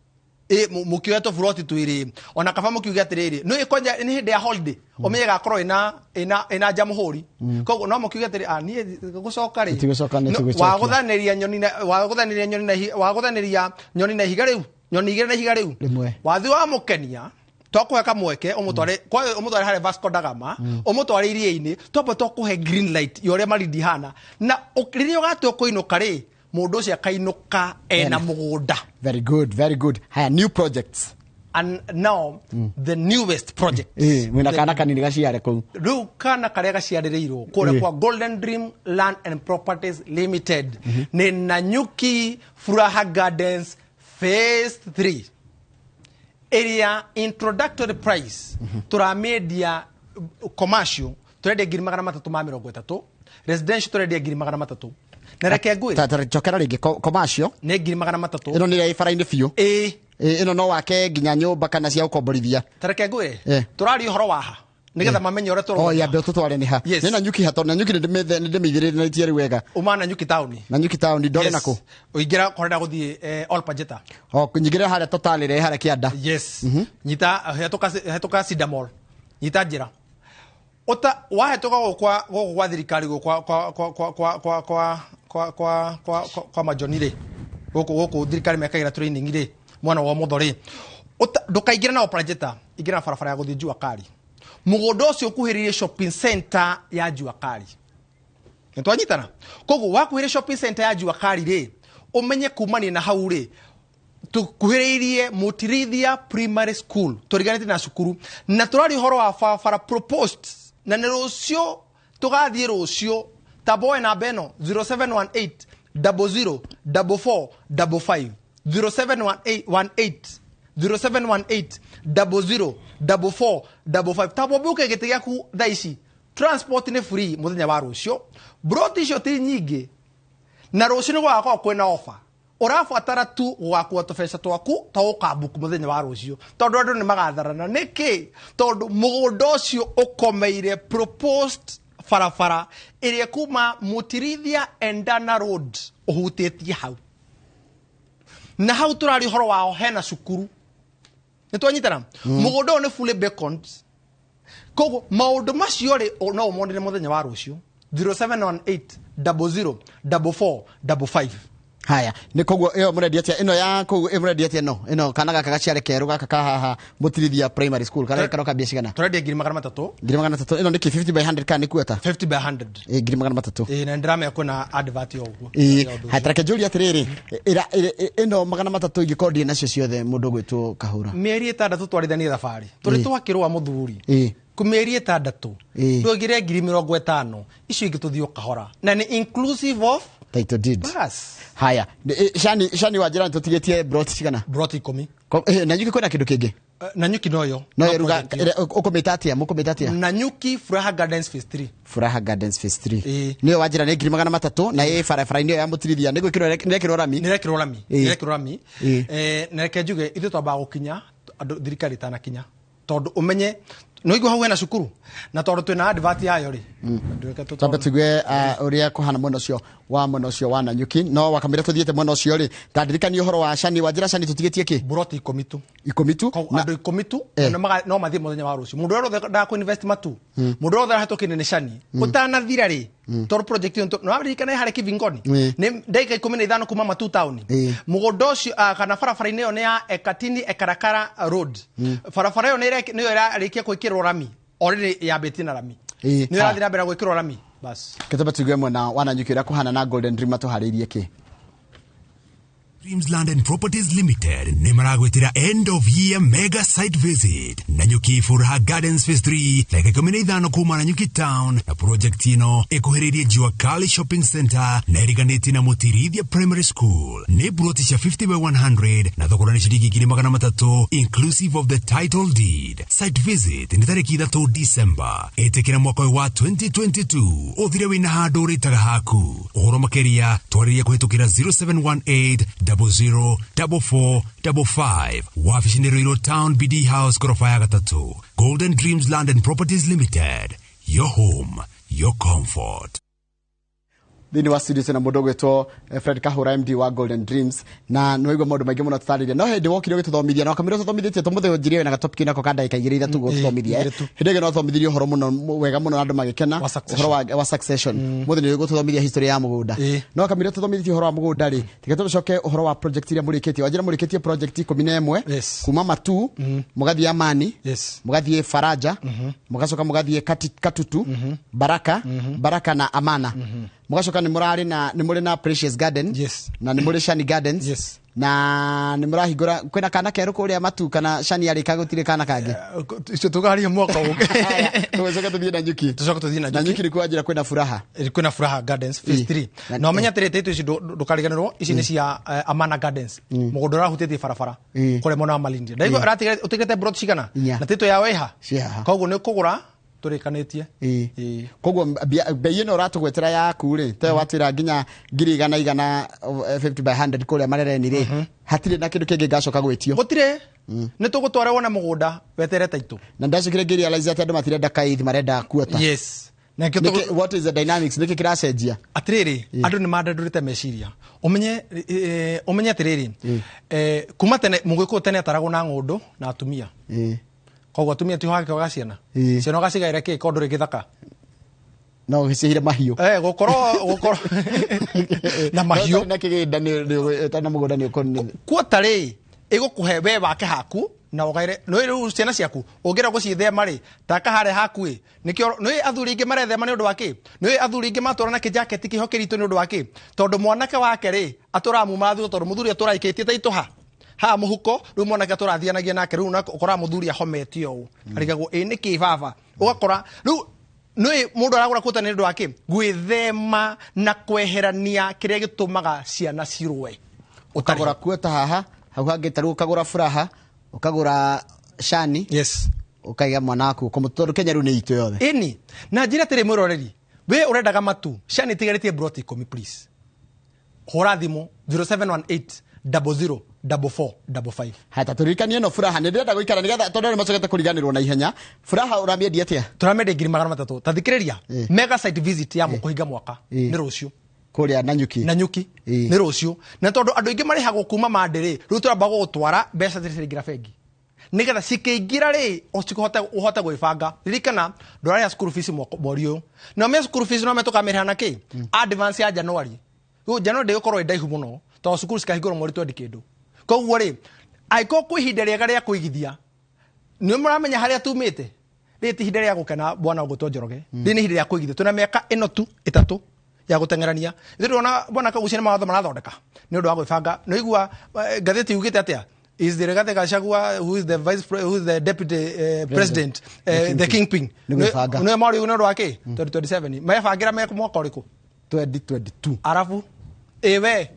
mũkĩoya tũburoti twĩrĩ, ona kaba mũkiuge atĩrĩrĩ, nĩ kwanja nĩ hĩndĩ ya holiday, ũmenye gakorwo ĩna nja mũhũri, koguo no mũkiuge atĩrĩ, ah, niĩ gũcoka rĩ. Tigũcoka, nĩ tigũcokia. Wagũthanĩria nyoni na wagũthanĩria nyoni na wagũthanĩria nyoni na ihiga rĩu, nyoni igĩrĩ na ihiga rĩu Rĩmwe. Wathiĩ wamũkenia, twakũhe kamweke ũmũtware kwa ũmũtware harĩa Vasco da Gama, ũmũtware iria-inĩ, twamba twakũhe green light ya ũrĩa Malindi hana, na rĩrĩa ũgatua kũinũka rĩ, mũndũ ũcio akainũka ena mũgũnda. Very good, very good. Haya, new projects. And now the newest project. Mwĩna kana kanini gaciare kũu. Rĩu kana karĩa gaciarĩrĩirwo kũrĩa kwa Golden Dream Land and Properties Limited nĩ Nanyuki Furaha Gardens Phase 3, ĩrĩa introductory price tũramĩendia, commercial tũrendia 330,000, residential tũrendia 300,000. Na reke ngwĩre, Ta cokera rĩngĩ, commercial nĩ 300,000. Ĩno nĩ ĩrĩa ĩ bara-inĩ biũ? Ĩĩ. Ĩno no wake nginya nyũmba kana cia gũkomborithia? Ta reke ngwĩre, Eh. tũraria ũhoro waha nĩgetha mamenye ũrĩa O tũrauga. yambe ũtũtware nĩ ha? Yes. Nĩ Nanyuki ha? Tondũ Nanyuki nĩ ndĩmĩithĩrĩrie na itiarĩ wega. Uma Nanyuki taũni. Nanyuki taũni ndore nakũ? Ũingĩra kũrenda gũthiĩ Ol Pajeta. O nyingĩre harĩa Total ĩrĩa harĩa kĩanda? Yes, nyita hetũka Cedar Mall, nyita njĩra ũta wahetũka gũkũ kwa thirikari, gũkũ kwa kwa kwa kwa kwa kwa kwa kwa kwa kwa kwa kwa majoni rĩ, gũkũ thirikari mekagĩra training rĩ, mwena wa ũmotho rĩ, ndũkaingĩre na Oprajeta, ingĩra na barabara ya gũthiĩ Jua Kali. Mũgũnda ũcio ũkuhĩrĩirie shopping center ya Jua Kali. Nĩtwanyitana? Koguo wakuhĩrĩria shopping center ya Jua Kali rĩ, ũmenye kumania na hau rĩ, tukuhĩrĩirie Mutirithia Primary School, tũriganĩtie na cukuru, na tũraria ũhoro wa barabara proposed, na nĩ rũciũ tũgathiĩ rũciũ. Tamboe namba ĩno, 0718 00 44 55, 0718 0718 00 44 55. Tambo buke gĩtĩ gĩaku thaa ici, transport nĩ free mũthenya wa rũciũ. Broti icio ti nyingĩ, na rũciũ nĩ gũgakorwo kwĩna offer. Ũrabatara tu gũgakua tũbeca twaku ta ũkambuku mũthenya wa rũciũ, tondũ andũ nĩ magatharana. Nĩkĩ? Tondũ mũgũnda ũcio ũkomeire proposed barabara ĩrĩa kuma Mutirithia Endana Road ũhutĩtie hau, na hau tũraria ũhoro wao hena cukuru. Nĩ twanyitana? Mũgũnda ũyũ nĩ fully beaconed, koguo maũndũ macio rĩ, no ũmonere mũthenya wa rũciũ, 0718 00 44 55. Haya, nĩ koguo ĩyo mũrendia atĩa? Ĩno ya kũu ĩ mũrendia atĩa? Ĩno kana gaka gaciare kerũ gaka ka haha Mũtirithia Primary School kana karoka mbia cigana? Tũrendia 300,000. 300,000. Ĩno nĩkĩ, 50 by 100 kana nĩ kuota? 50 by 100. Ĩ, 300,000. Ĩĩ, na nĩndĩramenya kwĩna advert ya ũguo. Ĩĩ. Ya ũndũ ũcio. Hatareke njũrie atĩrĩrĩ, ĩno 300 ingĩkorwo ndirĩ nacio ciothe, mũndũ ũgwĩtwo Kahũra? Mĩeri 6 twarithanie thabarĩ tũrĩ twakĩrũa mũthuri. Ku mĩeri 6, ndũgire 50,000, icio ingĩ tũthiĩ o kahora, na nĩ inclusive of title deed. Bas. Haya, Shani wa njĩra, nĩtũtigĩtie broti cigana? Broti 10. Na nyuki kwĩna kĩndũ kĩngĩ? Nanyuki noyo. No No ĩruga project ĩyo. Ũkũmĩta atĩa, mũkũmĩta atĩa? Nanyuki Furaha Gardens Phase 3. Furaha Gardens Phase 3. Ĩĩ. Nĩyo wanjĩra nĩ 300,000, na ĩ barabara-inĩ ĩyo ya Mũtirithia, nĩ gwĩkĩrwo nĩrekĩrwo rami? Nĩrekĩrwo rami. Nĩrekĩrwo rami. Na reke njuge, ithuĩ twambaga gũkinya andũ thirikari ĩtanakinya, tondũ ũmenye no igua hau hena cukuru, na tondũ twĩna advert yayo rĩ, ndũreke Twambe tuigue ũrĩa kũhana mwena ũcio wa Nanyuki, no wakamĩra tũthiĩte mwena ũcio rĩ, ta ndirikanie ũhoro wa Shani wa njĩra. Shani, tũtigĩtie kĩ? Buroti 10 tu. 10 tu. Koguo andũ 10 tu no mathiĩ mũthenya wa rũciũ. Mũndũ ũrĩa wothe ndaga kũ-invest matu, mũndũ ũrĩa wothe arahĩtũkĩire nĩ Shani ũtanathira rĩ, tondũ project ĩyo no waririkana harĩa Kivingoni, nĩ ndagĩka 15 kuma Matu town. Mũgũnda ũcio, kana barabara-inĩ ĩyo nĩ ya Ekatini Ekarakara Road. Barabara ĩyo nĩyo ĩrarĩkia gwĩkĩrwo rami already, yambĩtie na rami. Nĩyo ĩrathiĩ na mbere gwĩkĩrwo rami bas. Kĩtũme tuigue mwena wa Nanyuki ũrĩa kũhana na Golden Dream matũharĩirie kĩ. Dreamsland and Properties Limited nĩ maragwĩtĩra end of year mega site visit Nanyuki Furaha Gardens Phase 3 ndagĩka 15 kuma Nanyuki Town, na project ĩno ĩkuhĩrĩirie Jua Kali Shopping Center na ĩriganĩtie na Mũtirithia Primary School. Nĩ ploti cia 50 by 100 na thogora nĩ ciringi 300,000 inclusive of the title deed. Site visit nĩ tarĩki 3 December. Ĩtĩkĩra mwaka ũyũ wa 2022 ũthire wĩna handũ ũrĩtaga haku. Ũhoro makĩria twarĩrie kũhĩtũkĩra 0718 00 44 55. Wabici nĩ Ruiru Town, BD House, gorofa ya gatatũ. Golden Dreams Land and Properties Limited, your home, your comfort. Thĩinĩ wa studio twĩna mũndũ ũgwĩtwo Fred Kahũra, MD wa Golden Dreams, na nĩ waigua maũndũ maingĩ mũno tũtarĩria, no hĩndĩ wokire ũgĩtũthomithia na wakamĩra ũtũthomithĩtie tũmũthĩ ũnjirie wĩna gatopic nako ka ndagĩka igĩrĩ ithatũ gũtũthomithia. Igĩrĩ tu. Hĩndĩ ĩngĩ no tũthomithirie ũhoro mũno wega mũno na andũ magĩkena Wa succession. ũhoro wa succession. Mũthĩ nĩ ũgũtũthomithia history ya mũgũnda. No kamĩra tũthomithĩtie ũhoro wa mũgũnda rĩ, tiga tũcoke ũhoro wa project iria mũrĩkĩtie. Wanjĩra mũrĩkĩtie project 11. Kuma Matu mũgathiĩ Amani, mũgathiĩ Faraja, mũgacoka mũgathiĩ Katutu, Baraka, Baraka na Amana, mũgacoka nĩ mũrarĩ na nĩ mũrĩ na Precious Garden na nĩ mũrĩ Shani Gardens na nĩ mũrahingũra kwĩna kana kerũ kũrĩa Matu kana Shani yarĩka gũtirĩ kana kangĩ. Icio tũkaria mwaka ũngĩ. Tũgĩcoka tũthiĩ na Nyuki. Tũcoke tũthiĩ na na Nyuki nĩkuo wanjĩra kwĩna Furaha. Kwĩna Furaha Gardens Phase 3. Na ũmenye atĩrĩ, tĩtũ ici ndũkariganĩrwo, ici nĩ cia Amana Gardens, mũgũnda ũrahutĩtie barabara kũrĩa mwena wa Malindi. Ndaigua ũtigĩte plot cigana? 4. Na tĩtũ yao ĩha? Ciĩ haha. Koguo nĩ ũkũgũra tũrĩkanĩtie. Koguo bei ĩno ũratũgwetera yaku rĩ, te watwĩra nginya ngiri igana igana, 50 by 100 kũrĩa Marereni rĩ, hatirĩ na kĩndũ kĩngĩ ngacoka gwĩtio? Gũtirĩ. Nĩ tũgũtwara wone mũgũnda wetere taitũ. Na ndacokire ngĩrealize atĩ andũ matirenda kaithi, marenda kuota. Yes, na nĩkĩo What is the dynamics? Nĩkĩ kĩracenjia? Atĩrĩrĩ, andũ nĩ mandandũrĩte meciria. Ũmenye ũmenye atĩrĩrĩ, kuma tene mũgĩkũyũ tene ataragwo na ng'ũndũ na atumia. Koguo atumia tiho hakĩoga ciana. Ciana ũgacigaĩra kĩ korwo ndũrĩ gĩthaka? No gĩcihire mahiũ. Gũkorwo na mahiũ. Na kĩgĩnda ũtarĩ na mũgũnda nĩ ũkũ Kuota rĩ, ĩgũkũhe we wake haku na ũgaire nĩ rĩu ciana ciaku ũngĩra gũciĩthema rĩ, taka harĩa haku ĩ nĩkĩo nĩ athuri aingĩ marethema. Nĩ ũndũ wa kĩ? Nĩ athuri aingĩ matũra na kĩjaketi kĩho kĩritũ. Nĩ ũndũ wa kĩ? Tondũ mwanake wake rĩ, atũraga muma thutha, tondũ mũthuri atũraga aikĩtie ta itũha haha mũhuko. Rĩu mwanake atũrathianagia nake rĩu na ũkoraga mũthuri ahometie ũũ, arigagwo ĩ nĩkĩ baba. Ũgakora rĩu nĩ mũndũ aragũra kuota nĩ ũndũ wa kĩ? Gwĩthema na kweherania kĩrĩa gĩtũmaga ciana cirũe. Ũkagũra kuota haha, hau hangĩ tarĩu ũkagũra Furaha, ũkagũra Shani, ũkaiga mwana waku tondũ Kenya rĩu nĩ itũ yothe. Ĩni na njĩra atĩrĩ, mwĩroreri we ũrendaga Matu, Shani itigarĩtie broti 10, please hũra thimũ 0718 00 44 55. Haya, tũririkanie ĩno Furaha, nĩ ndĩrenda gũikara nĩgetha tondũ nĩ macokete kũriganĩrwo na ihenya. Furaha ũramĩendia atĩa? Tũramĩendia 300,000. Ta thikĩrĩria, mega site visit ya mũkũhinga mwaka nĩ rũciũ. Kũrĩa Nanyuki. Nanyuki. Nĩ rũciũ, na tondũ andũ aingĩ marĩhagwo kuma mandĩ rĩ, rĩu tũramba gũgũtwara mbeca ziraingĩra bengi nĩgetha cikĩingĩra rĩ, ũhote gwĩbanga. Ririkana ndũrarĩha school fees mweri ũyũ, na ũmenye school fees no tũkamĩrĩha na kĩ? Advance ya January. Rĩu January ndĩgũkorwo ĩ ndaihu mũno tondũ cukuru cikahingũrwo mweri twendi kĩndũ. Koguo rĩ, angĩkorwo kwĩ ihinda rĩega rĩa kũigithia, nĩ mũramenya harĩa tumĩte, rĩrĩ ti ihinda rĩa gũkena bwana ũgũtwo Njoroge, rĩrĩ nĩ ihinda rĩa kũigithia. Twĩna mĩaka ĩno tu ĩtatũ ya gũteng'erania. Ithuĩ ndĩrona bwana Kagucia nĩ mawatho marathondeka nĩ ũndũ wa gwĩbanga. Nĩ ũigua ngathĩti yugĩte atĩa? Is the Rigathi Gachagua who is the who is the deputy president, the kingpin? Nĩ gwĩbanga. Nĩ mori nĩ ũndũ wa kĩ 2027 mebangĩra me mwaka ũrĩkũ? 2022. Arabu ĩwe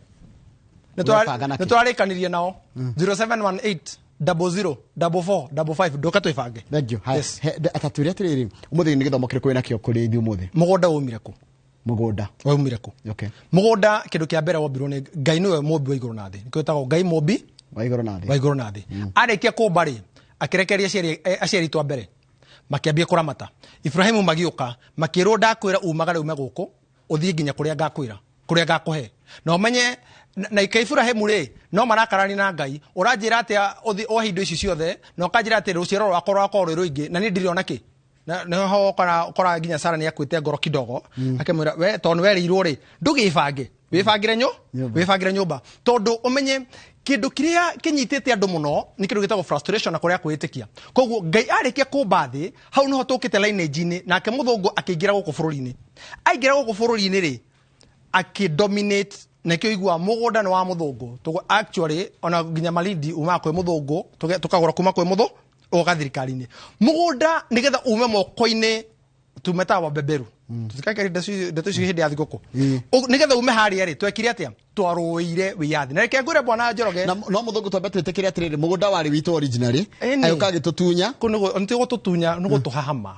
Ũrebanga na kĩ? nĩ tũrarĩkanirie nao 0718 00 44 55, ndũka twĩbange. Thank you. Haya, Yes. atatwĩre atĩrĩrĩ, ũmũthĩ nĩ gĩthomo kĩrĩkũ wĩnakĩo kũrĩ ithuĩ ũmũthĩ? Mũgũnda waumire kũ? Mũgũnda. Waumire kũ? Mũgũnda, kĩndũ kĩa mbere wombirwo nĩ Ngai. Nĩwe mũmbi wa igũrũ na thĩ, nĩkĩo wĩtagwo Ngai mũmbi wa igũrũ na thĩ. Wa igũrũ na thĩ. Arĩkia kũmba rĩ, akĩrekereria aciari aitũ a mbere makĩambia kũramata. Ibrahimu magĩũka makĩrwo, ndakwĩra umagare ume gũkũ ũthiĩ nginya kũrĩa ngakwĩra, kũrĩa ngakũhe. Na ũmenye na ika Ibrahimu rĩ, no marakarani na Ngai, ũranjĩra atĩa ũthiĩ ohe indo ici ciothe na ũkanjĩra atĩ rũciaro rwakwa rwakorwo rwĩ rũingĩ na niĩ ndirĩ ona kĩ? Na nĩho ũkora nginya Sara nĩ akuĩte ngoro kidogo, akĩmwĩra we tondũ nĩwerĩirwo rĩ, ndũgĩbange, wĩbangĩre Nyũmba. wĩbangĩre nyũmba, tondũ ũmenye kĩndũ kĩrĩa kĩnyitĩte andũ mũno nĩ kĩndũ gĩtagwo frustration na kũrĩa kwĩĩtĩkia. Koguo Ngai arĩkia kũmba thĩ, hau nĩho tũkĩte lineage-inĩ. Nake mũthũngũ akĩingĩra gũkũ bũrũri-inĩ. Aingĩra gũkũ bũrũri-inĩ rĩ, akĩdominate. Nĩkĩo igua mũgũnda nĩ wa mũthũngũ. Actually ona nginya Malindi umaga kwĩ mũthũngũ, tũkagũra kuma kwĩ mũthũ ũgoka thirikari-inĩ. Mũgũnda nĩgetha ume moko-inĩ tumetaga wa beberu, tutikaikari ndeto icio hĩndĩ ya thigũkũ. Nĩgetha ume harĩa rĩ, twekire atĩa? Twarũĩire wĩyathi. Na reke ngwĩre, bwana Njoroge, Na no mũthũngũ, twambe twĩtĩkĩre atĩrĩrĩ, mũgũnda warĩ witũ originally, Ĩni. agĩũka agĩtũtunya. Kũ nĩ gũtũtunya, nĩ gũtũhahama.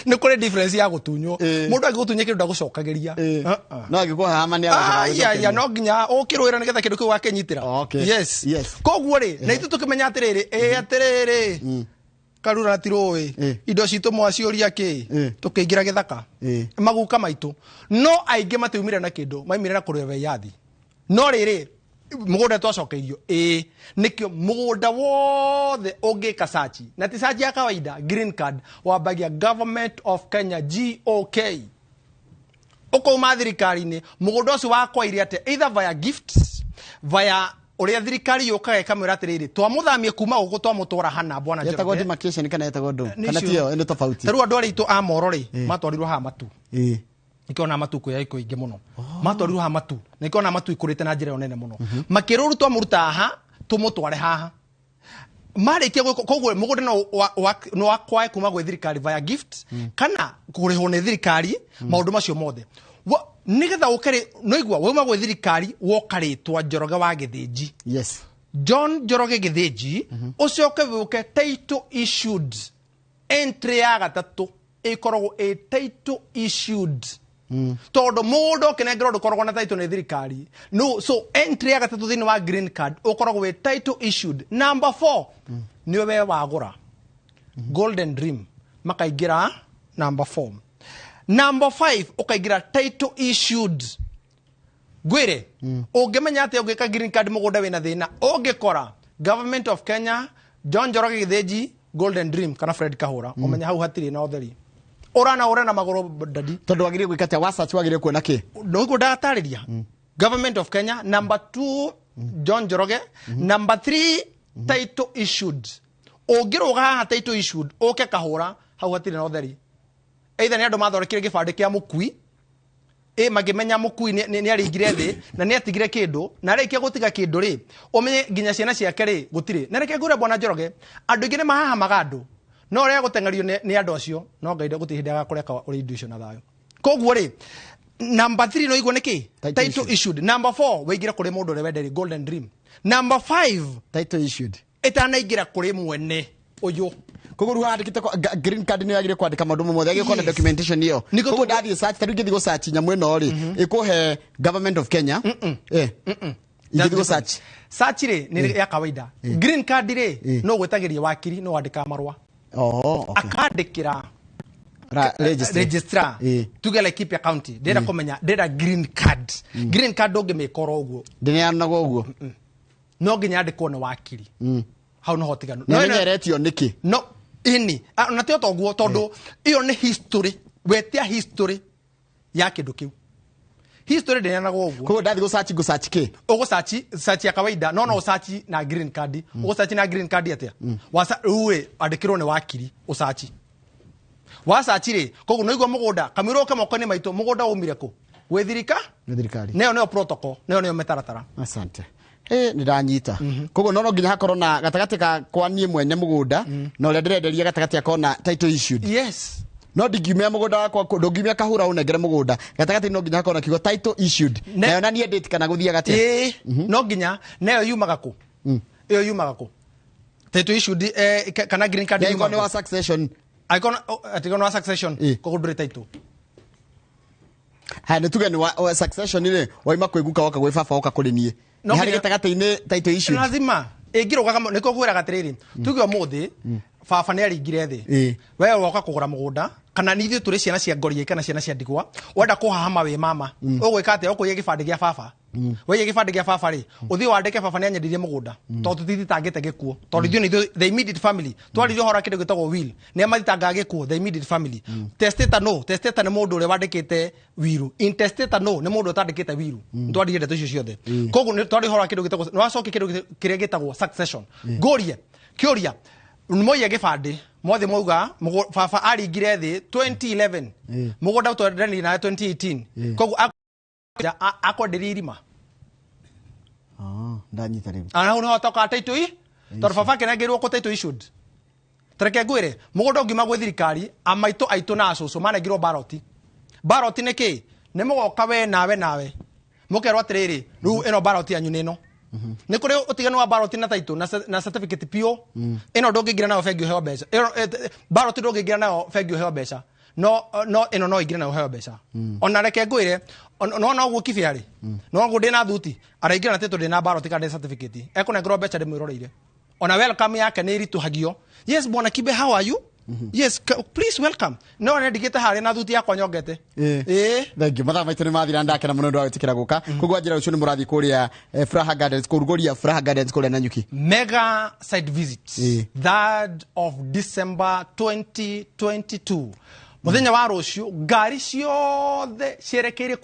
Nĩ kũrĩ difference ya gũtunywo. Mũndũ angĩgũtunya kĩndũ ndagũcokagĩria. Uh-uh. No angĩkũhahama nĩ Ah, ya, no nginya ũkĩrũĩra nĩgetha kĩndũ kĩu wakĩnyitĩra. Yes. Koguo rĩ, na ithuĩ tũkĩmenya atĩrĩrĩ, ĩ atĩrĩrĩ, Karura ti rũĩ, indo citũ mwaciũria kĩ, tũkĩingĩra gĩthaka. Maguka maitũ no aingĩ matiumire na kĩndũ, maumire na kũrũa wĩyathi. No rĩrĩ, mũgũnda twacokeirio, ĩĩ, nĩkĩo mũgũnda wothe ũngĩka search, na ti search ya kawaida, green card wambagia Government of Kenya, GOK, ũkauma thirikari-inĩ. Mũgũnda ũcio wakwaire atĩa? Either via gifts, via ũrĩa thirikari yũkaga ĩkamwĩra atĩrĩrĩ, twamũthamie kuma gũkũ, twamũtwara hana, bwana Yetagwo Njoroge. Demarcation kana yetagwo ndũ? Nĩ Kana icio. tiyo ĩno tofauti? Ta rĩu andũ arĩa aitũ a Moro rĩ, matwarirwo haha Matu. Nĩkĩo matu kwĩ aiko aingĩ mũno matwarirwo haha Matu, na nĩkĩo Matu ikũrĩte na njĩra ĩyo nene mũno. Makĩrwo rĩu twamũruta haha tũmũtware haha marĩkia gwĩka. Koguo mũgũnda no wakwae kuma gwĩ thirikari via gift kana kũrĩhwo nĩ thirikari, maũndũ macio mothe. Nĩgetha ũke rĩ, no igua wauma gwĩ thirikari, woka rĩtwa Njoroge wa Gĩthĩnji, John Njoroge Gĩthĩnji, ũcoke wũke title issued. Entry ya gatatũ ĩkoragwo ĩ title issued, tondũ mũndũ ũkĩnengerwo ndũkoragwo na title nĩ thirikari. No, so entry ya gatatũ thĩinĩ wa green card ũkoragwo wĩ title issued. Number 4 nĩ we wagũra, Golden Dream, makaingĩra number 4. Number 5 ũkaingĩra title issued. Ngwĩre, ũngĩmenya atĩa ũngĩka green card mũgũnda wĩna thĩna? Ũngĩkora Government of Kenya, John Njoroge Gĩthĩnji, Golden Dream kana Fred Kahũra, ũmenye hau hatirĩ na ũtheri, ũrana ũre na magũrũ dadi. Tondũ wagĩrĩire gwĩka atĩa? Wa search wagĩrĩire kuona kĩ? Noguo ndatarĩria. Government of Kenya, number 2 John Njoroge, number 3 title issued. Ũngĩrũga haha title issued ũke Kahũra, hau hatirĩ na ũtheri. Either nĩ andũ mathondekire gĩbandĩ kĩa mũkui, ĩ makĩmenya mũkui nĩ arĩingire thĩ na nĩ atigire kĩndũ, na arĩkia gũtiga kĩndũ rĩ, ũmenye nginya ciana ciake rĩ gũtirĩ. Na reke ngwĩre, bwana Njoroge, andũ aingĩ nĩ mahahamaga andũ, no ũrĩa gũteng'erio nĩ andũ acio, no Ngai gũtirĩ hĩndĩ agakũreka ũrĩ indo icio na thayũ. Koguo rĩ, number 3 no igua nĩ kĩ? Title Title issued. issued. Number 4 wĩingĩre kũrĩ mũndũ ũrĩa wenderie, Golden Dream. Number 5, Title issued. Ĩtanaingĩra kũrĩ mwene ũyũ. Koguo rĩu handĩkĩte green card nĩ yagĩrĩire kwandĩka maũndũ mothe, yagĩrĩire kuona documentation ĩyo. Nĩguo. Koguo ndathiĩ search, ta rĩu ingĩthiĩ gũ-search nyamũ ĩno rĩ, ĩkũhe Government of Kenya, ingĩthiĩ gũ-search. Search rĩ nĩ ya kawaida. Green card rĩ, no gwĩtagĩria wakiri, no wandĩkaga marũa, Oh, okay. akandĩkĩra Registry. Registrar, tuge Laikipia County, ndĩrenda kũmenya, ndĩrenda green card. Green card ndũngĩmĩka oro ũguo. Ndĩneanagwo ũguo? No nginya yandĩkwo nĩ wakiri. Hau noho tiganu. Na No ĩmenyeretio nĩkĩ? No ini. Ah, na tio toguo, tondu iyo nĩ history, wetia history ya kĩndũ kĩu. History ndĩneanagwo ũguo. Koguo ndathiĩ gũ-search, ngũ-search kĩ? Ũgũ-search search ya kawaida, no ũsearch na green card. Ũgũ-search na green card atĩa? Wasa rĩu rĩ, andĩkĩrwo nĩ wakiri, ũsearch wasearch rĩ. Koguo no igua mũgũnda kamũira ũke moko-inĩ maitũ, mũgũnda umire kũ? Gwĩ thirika. Nĩ thirikari. Nĩyo nĩyo protocol, nĩyo nĩyo mĩtaratara. Asante. Nĩ ndanyita. Koguo no nginya hakorwo na gatagatĩ ka kwa niĩ mwene mũgũnda na ũrĩa ndĩrenderia, gatagatĩ akorwo na title issued. Yes. No ndingiumia mũgũnda wakwa, ndũngiumia Kahũra ũnengere mũgũnda, gatagatĩ no nginya hakorwo na kiugo title issued. Na yonanie date kana gũthiaga atĩa? Ĩĩ, no nginya. Nayo yumaga kũ? Ĩyo yumaga kũ, title issued, kana green card? Angĩkorwo yumaga nĩ wa kũ? succession. Angĩkorwo angĩkorwo nĩ wa succession, koguo ndũrĩ title. Haya, nĩ tuge nĩ wa succession rĩ, waima kwĩ guka woka gwĩ baba woka kũrĩ niĩ, No nĩ harĩ gĩtagatĩ-inĩ title issued? Lazima ĩngĩrũgaga. Nĩkĩo ngwĩraga atĩrĩrĩ, tuge ũmũthĩ baba nĩ aringire thĩ, we woka kũgũra mũgũnda, kana nĩ ithuĩ tũrĩ ciana cia ngoriai kana ciana cia ndigwa, wenda kũhahama wĩ mama, ũgwĩka atĩa? Ũkũiya gĩbandĩ gĩa baba. Waiya gĩbandĩ gĩa baba rĩ, ũthiĩ wandĩke baba nĩ anyendirie mũgũnda, tondũ tũtithitangĩte gĩkuũ, tondũ ithuĩ nĩ ithuĩ the immediate family. Twaririe ũhoro wa kĩndũ gĩtagwo will, nĩ mathitangaga gĩkuũ, the immediate family. Testator, no testator nĩ mũndũ ũrĩa wandĩkĩte wiru. Intestator, no nĩ mũndũ ũtandĩkĩte wiru. Twaririe ndeto icio ciothe. Koguo nĩ twaririe ũhoro wa kĩndũ gĩtagwo, nĩ wacokia kĩndũ kĩrĩa gĩtagwo succession. Ngũrie kĩũria, moiya gĩbandĩ mothe mauga baba aringire thĩ 2011, mũgũnda twendanirie nawe 2018, koguo. Akwenderia irima. Ndanyita rĩu. Ana hau nĩho toka title i tondũ baba akĩnengerirwo kũ title issued. Tareke ngwĩre, mũgũnda ũngiuma gwĩ thirikari, amaitũ aitũ na acũcũ manengerwo baroti. Baroti nĩ kĩ? Nĩ mũgoka we nawe nawe mũkerwo atĩrĩrĩ, rĩu ĩno baroti yanyu nĩ ĩno. Nĩ kũrĩ ũtiganu wa baroti na title na certificate PO. Ĩno ndũngĩingĩra nayo bengi ũheo mbeca. Ĩno baroti ndũngĩingĩra nayo bengi ũheo mbeca. No ĩno no ingĩre nayo ũheo mbeca. Ona reke ngwĩre, no no guo Kibe arĩ. No guo ndĩna thuti, araingĩra na title ndĩna baroti kana ndĩ certificate. Ekũnengerwo mbeca ndĩmwĩroreire. Ona welcome yake nĩ ĩritũhagio. Yes, bwana Kibe, how are you? Yes, please welcome. No nĩ ndigĩte harĩa na thuti yakwa nyongete. Thank you. Mathaa maitũ nĩ mathira, ndakena mũno ũndũ wa gwĩtĩkĩra gũka. Koguo njĩra rũciũ nĩ mũrathiĩ kũrĩa Furaha Gardens, kũrugũria Furaha Gardens kũrĩa Nanyuki. Mega site visit. 3rd of December 2022. Muthenya wa rũciũ ngari ciothe cierekeire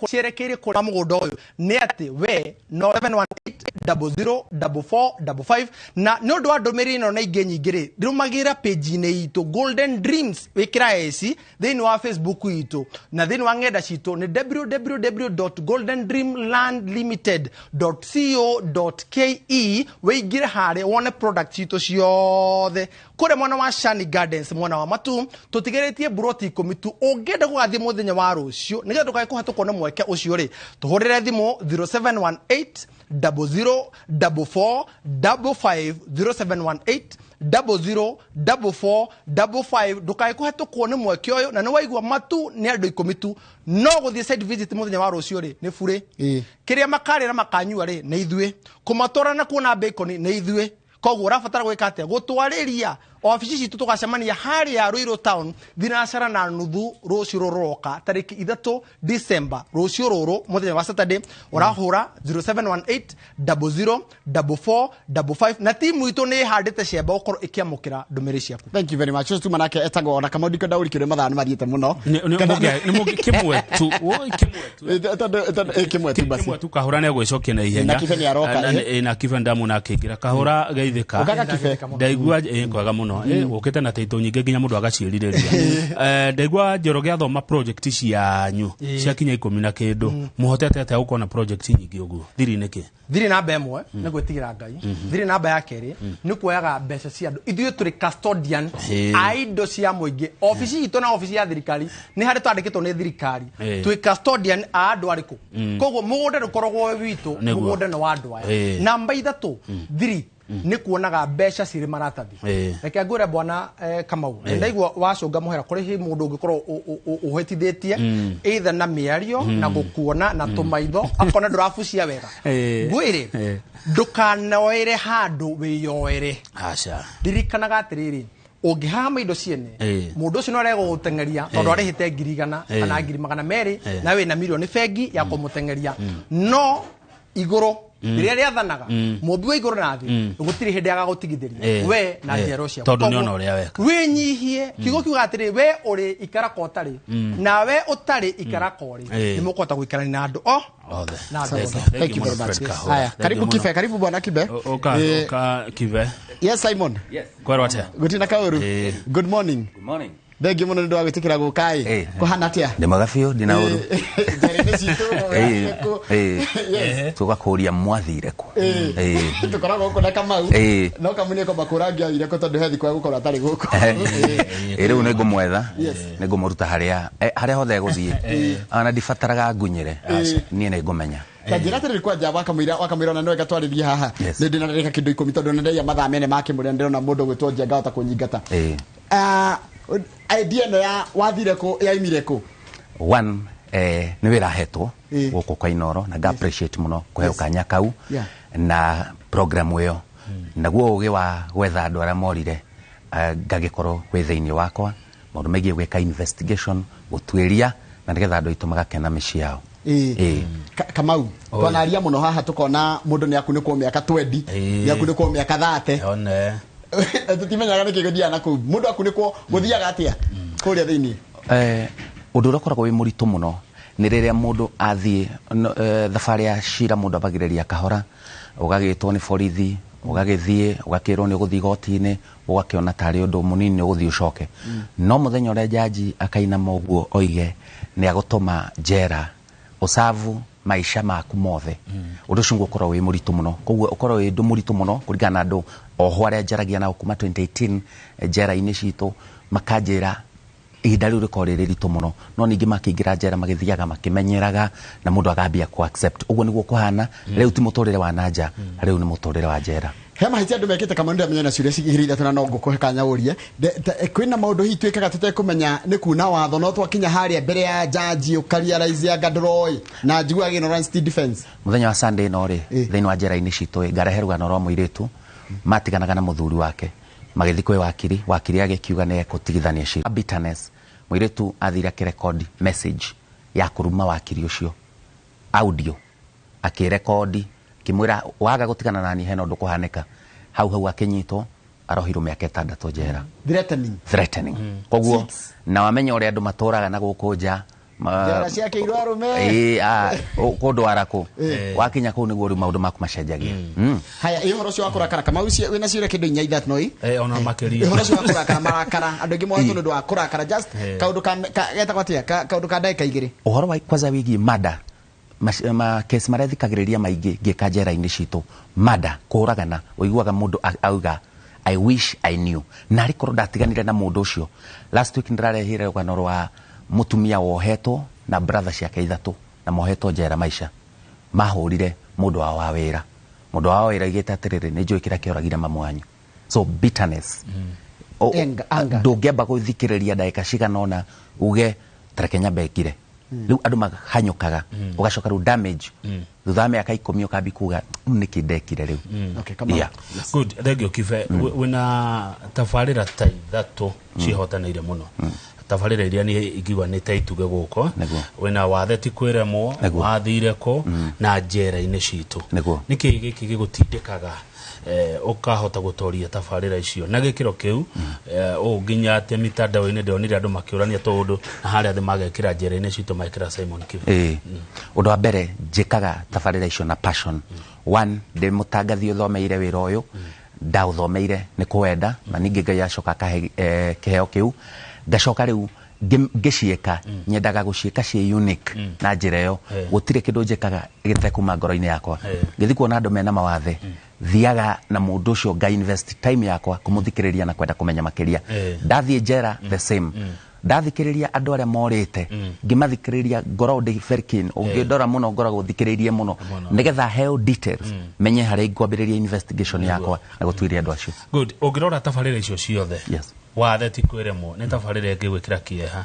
kũrĩa mũgũnda ũyũ nĩ atĩ we no 718004455. Na nĩ ũndũ wa ndũmĩrĩri ĩno na ingĩ nyingĩ rĩ, rũmagĩra page-inĩ itũ Golden Dreams, wĩkĩra S thĩinĩ wa Facebook itũ na thĩinĩ wa ng'enda citũ nĩ www.goldendreamlandlimited.co.ke. Wĩingĩre harĩa wone product citũ ciothe kũrĩa mwena wa Shani Gardens, mwena wa Matu. Tũtigĩrĩtie buroti 10 tu. Ũngĩenda gũgathiĩ mũthenya wa rũciũ nĩgetha ndũkae kũhatũkwo nĩ mweke ũcio rĩ, tũhũrĩre thimũ 0718 00 44 55, 0718 00 44 55. Ndũkae kũhetũkwo nĩ mweke ũyũ. Na nĩ waigua, Matu nĩ andũ 10 tu. No gũthiĩ site visit mũthenya wa rũciũ rĩ, nĩ burĩ. Kĩrĩa makarĩa na makanyua rĩ, nĩ ithuĩ. Kũmatwara na kuona bacon nĩ ithuĩ. Koguo ũrabatara gwĩka atĩa? Gũtwarĩria obici citũ. Tũgacemania harĩa Ruiru Town 2:30 rũciũ rũroka, tarĩki 3 December, rũciũ rũrũ mũthenya wa Saturday. Ũrahũra 0718 00 44 55 na timu itũ nĩ ĩhandĩte ciamba gũkorwo ĩkĩamũkĩra ndũmĩrĩri ciaku. Thank you very much. Ũcio tuma nake etagwo ona Kamau, ndikwenda ũrikĩrwo, mathaa nĩ mathiĩte mũno. Nĩ kĩmwe tu. Woi, kĩmwe tu. Tondũ kĩmwe tu basi. Kĩmwe tu. Kahũra nĩ egwĩcokia na ihenya. Na Kibe nĩ aroka. Na Kibe ndamwona akĩingĩra. Kahũra, geithĩka. Ũkaga Kibe. Ndaigua kwega mũno. Ũkĩte na taito nyingĩ nginya mũndũ agaciĩrirĩria. Ndaigua Njoroge athoma project cianyu ciakinya 10 na kĩndũ. Mũhotete atĩa gũkorwo na project nyingĩ ũguo? Thiri nĩkĩ? Thiri namba ĩmwe nĩ gwĩtigĩra Ngai. Thiri namba ya kerĩ nĩ kuoyaga mbeca cia andũ. Ithuĩ tũrĩ custodian a indo cia mũingĩ. Obici itũ na obici ya thirikari nĩ harĩ twandĩkĩtwo nĩ thirikari. Twĩ custodian a andũ arĩkũ. Koguo mũgũnda ndũkoragwo wĩ witũ. Mũgũnda nĩ wa andũ aya. Namba 3, thiri nĩ kuonaga mbeca cirĩ maratathi. Reke ngwĩre bwana Kamau, ndaigua wacũnga mũhera kũrĩ hĩ mũndũ ũngĩkorwo ũhĩtithĩtie either na mĩario na gũkuona na tũmaitho akona ndũrabucia wega. Ngwĩre, ndũkanoere handũ wĩyoere. Aca. Ririkanaga atĩrĩrĩ, ũngĩhama indo ciene, mũndũ ũcio no arega gũgũteng'eria tondũ arĩhĩte 100,000 kana 200,000 na wĩna mirioni bengi ya kũmũteng'eria. No igũrũ rĩrĩa rĩathanaga, mũmbi wa igũrũ na thĩ, gũtirĩ hĩndĩ agagũtigithĩria we na njiaro ciaku. Tondũ nĩona Koguo, ũrĩa weka. wĩnyihie. Kiugo kiuga atĩrĩ, we ũrĩ ikara ko ũtarĩ, nawe ũtarĩ ikara ko ũrĩ. Nĩ mũkũhota gũikarania na andũ o Othe. na andũ Thank othe. you. Thank you mũno, very much. Fred Kahũra. Haya, Thank karibu you mũno. Kibe, karibu bwana Kibe. Ũka ũka Kibe. Yes, Simon. Yes. Kwerwo atĩa? Gutina kaũru. Good morning. Good morning. Thank you mũno nĩ ũndũ wa gwĩtĩkĩra gũka ĩ. Kũhana atĩa? Ndĩ mwega biũ, ndina ũru. Njĩra-inĩ citũ. Yes. Tũgakũria mwathire kũ? Tũkoragwo gũkũ na Kamau. No Kamau nĩ ekwamba kũrangia athire kũ, tondũ he thikũ egũkorwo atarĩ gũkũ. Rĩu nĩ ngũmwetha, nĩ ngũmũruta harĩa harĩa hothe egũthiĩ. Ona ndibataraga ngunyĩre, niĩ nĩ ngũmenya. Ta njĩra atĩrĩrĩ, kwanja wakamũira ona nĩwega twarĩrie haha. Nĩ ndĩna ndagĩka kĩndũ 10, tondũ nĩ ndaigua mathaa mene makĩmũrĩa, ndĩrona mũndũ ũgwĩtwo Njenga ota kũnyingata. Idea ĩno ya wathire kũ yaimire kũ? One, nĩ wĩra hetwo gũkũ kwa Inoro na nga appreciate mũno kũheo kanya kau na program ĩyo, naguo ũgĩ wa gwetha andũ arĩa morire, ngagĩkorwo wĩ thĩinĩ wakwa maũndũ megiĩ gwĩka investigation, gũtuĩria, na nĩgetha andũ aitũ magakena mĩciĩ yao. Kamau, twanaria mũno haha tũkona mũndũ nĩ akunĩkwo mĩaka 20, nĩ akunĩkwo mĩaka 30. One. Tũtimenyaga nĩkĩ gũthiaga na kũu. Mũndũ akunĩkwo gũthiaga atĩa kũrĩa thĩinĩ? Ũndũ ũrĩa ũkoragwo wĩ mũritũ mũno nĩ rĩrĩa mũndũ athiĩ thabarĩ ya cira. Mũndũ ambagĩrĩria kahora, ũgagĩtwo nĩ borithi, ũgagĩthiĩ, ũgakĩrwo nĩ ũgũthiĩ igoti-inĩ, ũgakĩona tarĩ ũndũ mũnini nĩ ũgũthiĩ ũcoke. No mũthenya ũrĩa jaji akainama ũguo oige nĩ agũtũma njera ũcabu Maisha maku mothe. Ũndũ ũcio ũkorwo wĩ mũritũ mũno. Koguo ũkorwo wĩ ũndũ mũritũ mũno kũringana na andũ oho arĩa njaragia nao kuma 2018 njera-inĩ citũ, makanjĩra ihinda rĩu rĩkorwo rĩrĩ ritũ mũno, no ningĩ makĩingĩra njera magĩthiaga makĩmenyeraga na mũndũ agambia ku accept ũguo nĩguo kũhana. Rĩu ti mũtũrĩre wa nanja, rĩu nĩ mũtũrĩre wa njera. He mahĩtia andũ mekĩte kamwe ndamenya na ciũria igĩrĩ ithatũ na no ngũkũhe kanya ũrie. Kwĩna maũndũ hihi twĩkaga tũtekũmenya nĩ kuna watho, no twakinya harĩa mbere ya jaji ũkarealize anga ndũroĩ na njiguaga ignorance ti defense. Mũthenya wa Sunday ĩno rĩ, thĩinĩ wa njera-inĩ citũ ngarehe rũgano rwa mũirĩtu matiganaga na mũthuri wake, magĩthiĩ kwĩ wakiri, wakiri agĩkiuga nĩ ekũtigithania cira. Bitterness, mũirĩtu athire akĩrekondi message ya kũruma wakiri ũcio, audio akĩrekondi akĩmwĩra waga gũtigana nani hena ũndũ kũhanĩka. Hau hau akĩnyitwo arohirwo mĩaka 6 njera. Threatening. Threatening. Koguo na wamenya ũrĩa andũ matũraga na gũkũ nja, Njera ciake irwo arũme. Kũndwara kũ. Wakinya kũu nĩguo rĩu maũndũ maku macenjagia. Haya, ĩ ũhoro ũcio wa kũrakara, Kamau, wĩna ciũria kĩndũ inya ithatũ no ĩ? Ona makĩria. Ũhoro ũcio wa kũrakara, marakara, andũ aingĩ mohetwo nĩ ũndũ wa kũrakara, just kaũndũ ka getagwo atĩa? Kaũndũ ka ndagĩka igĩrĩ. Ũhoro wa kwanza wĩgiĩ mada, ma case marĩa thikagĩrĩria maingĩ ngĩka njera-inĩ citũ, mada, kũũragana, ũiguaga mũndũ auga I wish I knew. Na arĩ korwo ndatiganire na mũndũ ũcio. Last week ndĩrarehire rũgano rwa mũtumia wohetwo na brother ciake ithatũ na mohetwo njera maisha. Mahũrire mũndũ wao wa wĩra. Mũndũ wao wa wĩra aigĩte atĩrĩrĩ, nĩ njũĩ kĩrĩa kĩoragire mamu wanyu. So bitterness. Anger. Ndũngĩamba gũthikĩrĩria ndagĩka cigana ũna uge tareke nyambe ngire. Rĩu andũ mahanyũkaga, ũgacoka rĩu damage. Thutha wa mĩaka 10 ũkambi kuga, nĩkĩ ndekire rĩu? Okay, come on. Yeah. Yes. Good, thank you Kibe. Wĩna tabarĩra ta ithatũ cihotanĩire mũno. Tabarĩra iria nĩ ingiuga nĩ ta ituge gũkũ. Wĩna wathe ti kwĩremwo, wathire kũ, na njera-inĩ citũ. Nĩkĩ gĩkĩ gĩgũtindĩkaga, ũkahota gũtoria tabarĩra icio na gĩkĩro kĩu, ũũ nginya atĩ mitandao-inĩ ndonire andũ makĩũrania tondũ na harĩa thĩ magekĩra njera-inĩ citũ magekĩra Simon Kibe. Ũndũ wa mbere njĩkaga tabarĩra icio na passion. One, ndĩ mũtangathi ũthomeire wĩra ũyũ, ndaũthomeire nĩ kũwenda, na ningĩ Ngai acoka akahe, kĩheo kĩu. Ngacoka rĩu ngĩciĩka, nyendaga gũciĩka ciĩ unique na njĩra ĩyo. Gũtirĩ kĩndũ njĩkaga gĩtekuma ngoro-inĩ yakwa. Ngĩthiĩ kuona andũ mena mawathe, thiaga na mũndũ ũcio nga invest time yakwa kũmũthikĩrĩria na kwenda kũmenya makĩria. Ndathiĩ njera the same. Ndathikĩrĩria andũ arĩa morĩte, ngĩmathikĩrĩria ngoragwo ndĩ very keen. Ũngĩndora mũno ngoragwo thikĩrĩirie mũno. Nĩgetha heo details, menye harĩa ingwambĩrĩria investigation yakwa na gũtuĩria andũ acio. Good. Ũngĩrora tabarĩra icio ciothe, Yes. wathe ti kwĩremwo, nĩ tabarĩra ĩngĩgwĩkĩra kĩeha.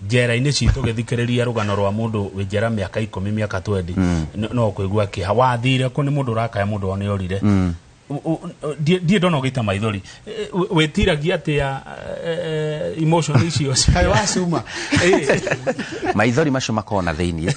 Njera-inĩ citũ gĩthikĩrĩria rũgano rwa mũndũ wĩ njera mĩaka 10, mĩaka 20, no kũigua kĩeha. Wathire kũ nĩ mũndũ ũrakaya mũndũ wao nĩ orire. Ndiĩ ndona ũgĩita maithori. Wĩtiragia atĩa, emotion icio? Kaĩ wacuma. Maithori macio makoragwo na thĩiniĩ.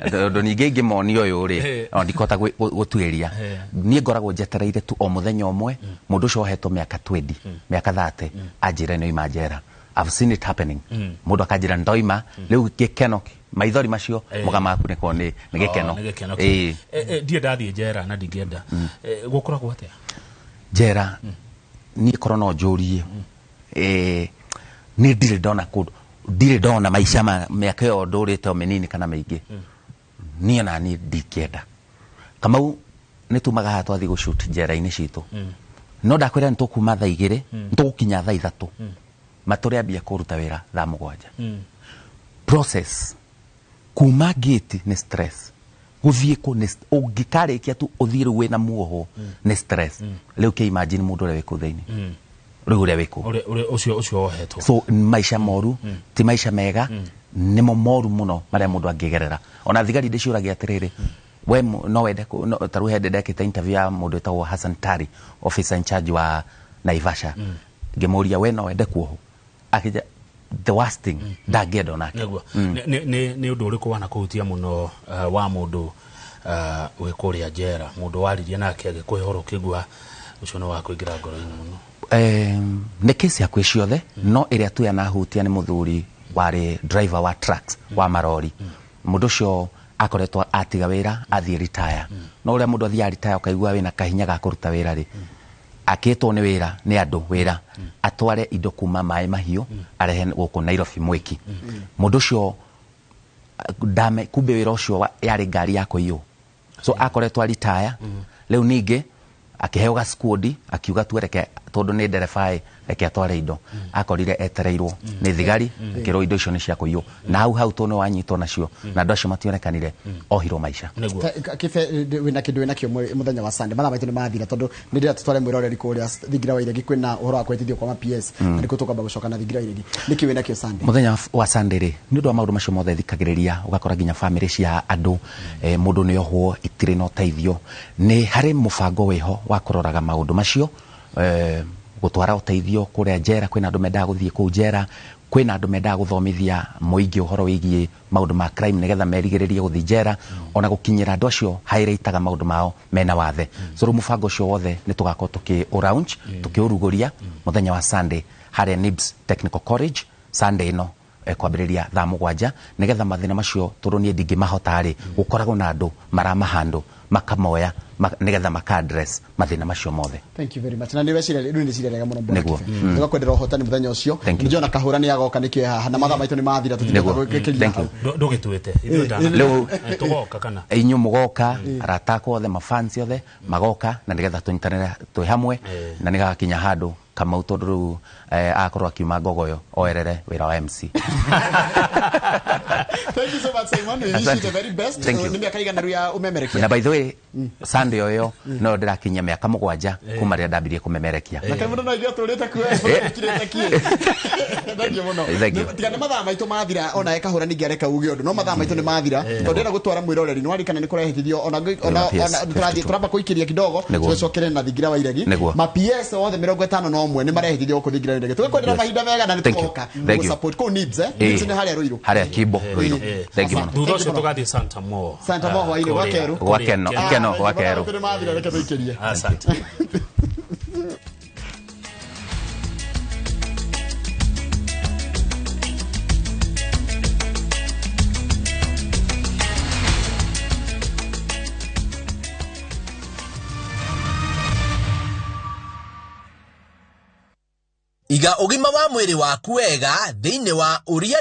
Tondũ ningĩ ingĩmonia ũyũ rĩ, ona ndikũhota gũtuĩria. Niĩ ngoragwo njetereire tu o mũthenya ũmwe, mũndũ ũcio ohetwo mĩaka 20, mĩaka 30, anjĩre nĩ oima njera. I've seen it happening. Mũndũ akanjĩra ndoima, rĩu gĩkeno, maithori macio mũgamaku nĩ korwo nĩ gĩkeno. Oh, nĩ gĩkeno. Ndiĩ ndathiĩ njera na ndingĩenda. Gũkoragwo atĩa? Njera, niĩ korwo no njũrie, niĩ ndirĩ ndona kũndũ, ndirĩ ndona maica ma mĩaka ĩyo ndũrĩte o mĩnini kana mĩingĩ. Niĩ na niĩ ndingĩenda. Kamau nĩ tumaga haha twathiĩ gũshoot njera-inĩ citũ. No ndakwĩra nĩ tũkuma thaa igĩrĩ, nĩ tũgũkinya thaa ithatũ. Matũrĩambia kũruta wĩra thaa mũgwanja. Process kuma gate nĩ stress. Gũthiĩ kũ nĩ ũngĩkarĩkia tu ũthiĩ rĩu wĩna muoho nĩ stress. Rĩu kĩ imagine mũndũ ũrĩa wĩ kũu thĩinĩ. Rĩu ũrĩa wĩ kũu. Ũrĩa, ũcio wohetwo. So maica moru, ti maica mega, nĩmo moru mũno marĩa mũndũ angĩgerera. Ona thigari ndĩciũragia atĩrĩrĩ, we no wende kũ-, no, ta rĩu hĩndĩ ndekĩte interview ya mũndũ wĩtagwo Hassan Tari, officer in charge wa Naivasha. Ngĩmũria we no wende kuohwo? Akĩnjĩra, the worst thing, ndangĩenda onake. Nĩguo. Nĩ ũndũ ũrĩkũ wanakũhutia mũno, wa mũndũ, wĩ kũrĩa njera, mũndũ waririe nake agĩkũhe ũhoro ũkĩigua ũcio nĩ wa kũingĩra ngoro-inĩ mũno? Nĩ kesi hakuhĩ ciothe, no ĩrĩa tu yanahutia nĩ mũthuri warĩ driver wa trucks, wa marori. Mũndũ ũcio akoretwo atiga wĩra, athiĩ retire. No ũrĩa mũndũ athiaga retire ũkaigua wĩna kahinya ga kũruta wĩra rĩ, akĩtwo nĩ wĩra, nĩ andũ wĩra, atware indo kuma maĩ mahiũ, arehe gũkũ Nairobi mwĩki. Mũndũ ũcio Ndame kumbe wĩra ũcio yarĩ ngari ya kũiywo. So akoretwo aritaya rĩu ningĩ akĩheo gaskuodi akiuga tuereke tondu nĩ ndereba reke atware indo. Akorire etereirwo nĩ thigari akĩrwo indo icio nĩ cia kũiywo na hau hau tondũ wanyitwo nacio na andũ acio mationekanire ohirwo maica. Kibe wĩna kĩndũ wĩna kĩo mũthenya wa Sunday mathaa maitũ nĩ mathira tondu nĩ ndĩrenda tũtware mwĩroreri kũrĩa thingira wa iregi kwĩna ũhoro wa kwĩtithio kwa PS na nĩkuo tũkwamba gũcoka na thingira wa iregi. Nĩkĩ wĩna kĩo Sunday? Mũthenya wa Sunday rĩ nĩ ũndũ wa maũndũ macio mothe thikagĩrĩria ũgakora nginya family cia andũ mũndũ nĩ ohwo itirĩ na ũteithio. Nĩ harĩ mũbango wĩho wa kũroraga maũndũ macio gũtwara ũteithio kũrĩa njera. Kwĩna andũ mendaga gũthiĩ kũu njera, kwĩna andũ mendaga gũthomithia mũingĩ ũhoro wĩgiĩ maũndũ ma crime nĩgetha merigĩrĩrie gũthiĩ njera ona gũkinyĩra andũ acio haĩrĩitaga maũndũ mao mena wathe. So rĩu mũbango ũcio wothe nĩ tũgakorwo tũkĩ tũkĩũrugũria mũthenya wa Sunday harĩa NIBS Technical College Sunday ĩno kwambĩrĩria thaa 7 nĩgetha mathĩna macio tondũ niĩ ndingĩmahota rĩ gũkoragwo na andũ maramahandũ makamoya nĩgetha maka address mathĩna macio mothe. Thank you very much. Na nĩ weciria rĩu nĩ ciria rega mũno mbona kibe. Tũgakwendera ũhotani mũthenya ũcio. Njona kahũra nĩ agoka nĩkĩo haha na mathaa maitũ nĩ mathira tũtingĩkĩria hau. Ndũgĩtuĩte ithuĩ ndana. Tũgoka kana inyuĩ mũgoka arata akwa othe mafans othe magoka na nĩgetha tũnyitanĩre twĩ hamwe na nĩgagakinya handũ Kamau tondũ rĩu akorwo akiuma Ngogoyo oerere wĩra wa MC. Thank you so much Simon. We wish you the very best. Nĩ mĩaka igana rĩu ya ũmemerekia. Na by the way Sunday ũyũ no ndĩrakinyia mĩaka 7 kuma rĩrĩa ndambirie kũmemerekia. Na kaĩ mũndũ no aigue atũrĩte kuo kĩrĩte kĩ. Thank you mũno. Tiga nĩ mathaa maitũ mathira ona ekahũra ningĩ areka uge ũndũ no mathaa maitũ nĩ mathira tondũ ndĩrenda gũtwara mwĩroreri nĩ warikana nĩ kũrehithio ona tũrathiĩ tũramba kũikĩria kidogo tũcokere na thingira wa iregi ma PS othe 51 nĩ marehithio gũkũ thingira wa iregi. Tũgakwendera mahinda mega na nĩ tũgoka gũ support kũu NIBS NIBS nĩ harĩa Ruiru harĩa Kimbo Ruiru. Thank you mũno. Thutha ũcio tũgathiĩ Santa Mo. Santa Mo hwainĩ gwa Keru. Gwa Keno Keno gwa Keru. Asante. Iga ũgima wa mwĩrĩ waku wega thĩinĩ wa ũria.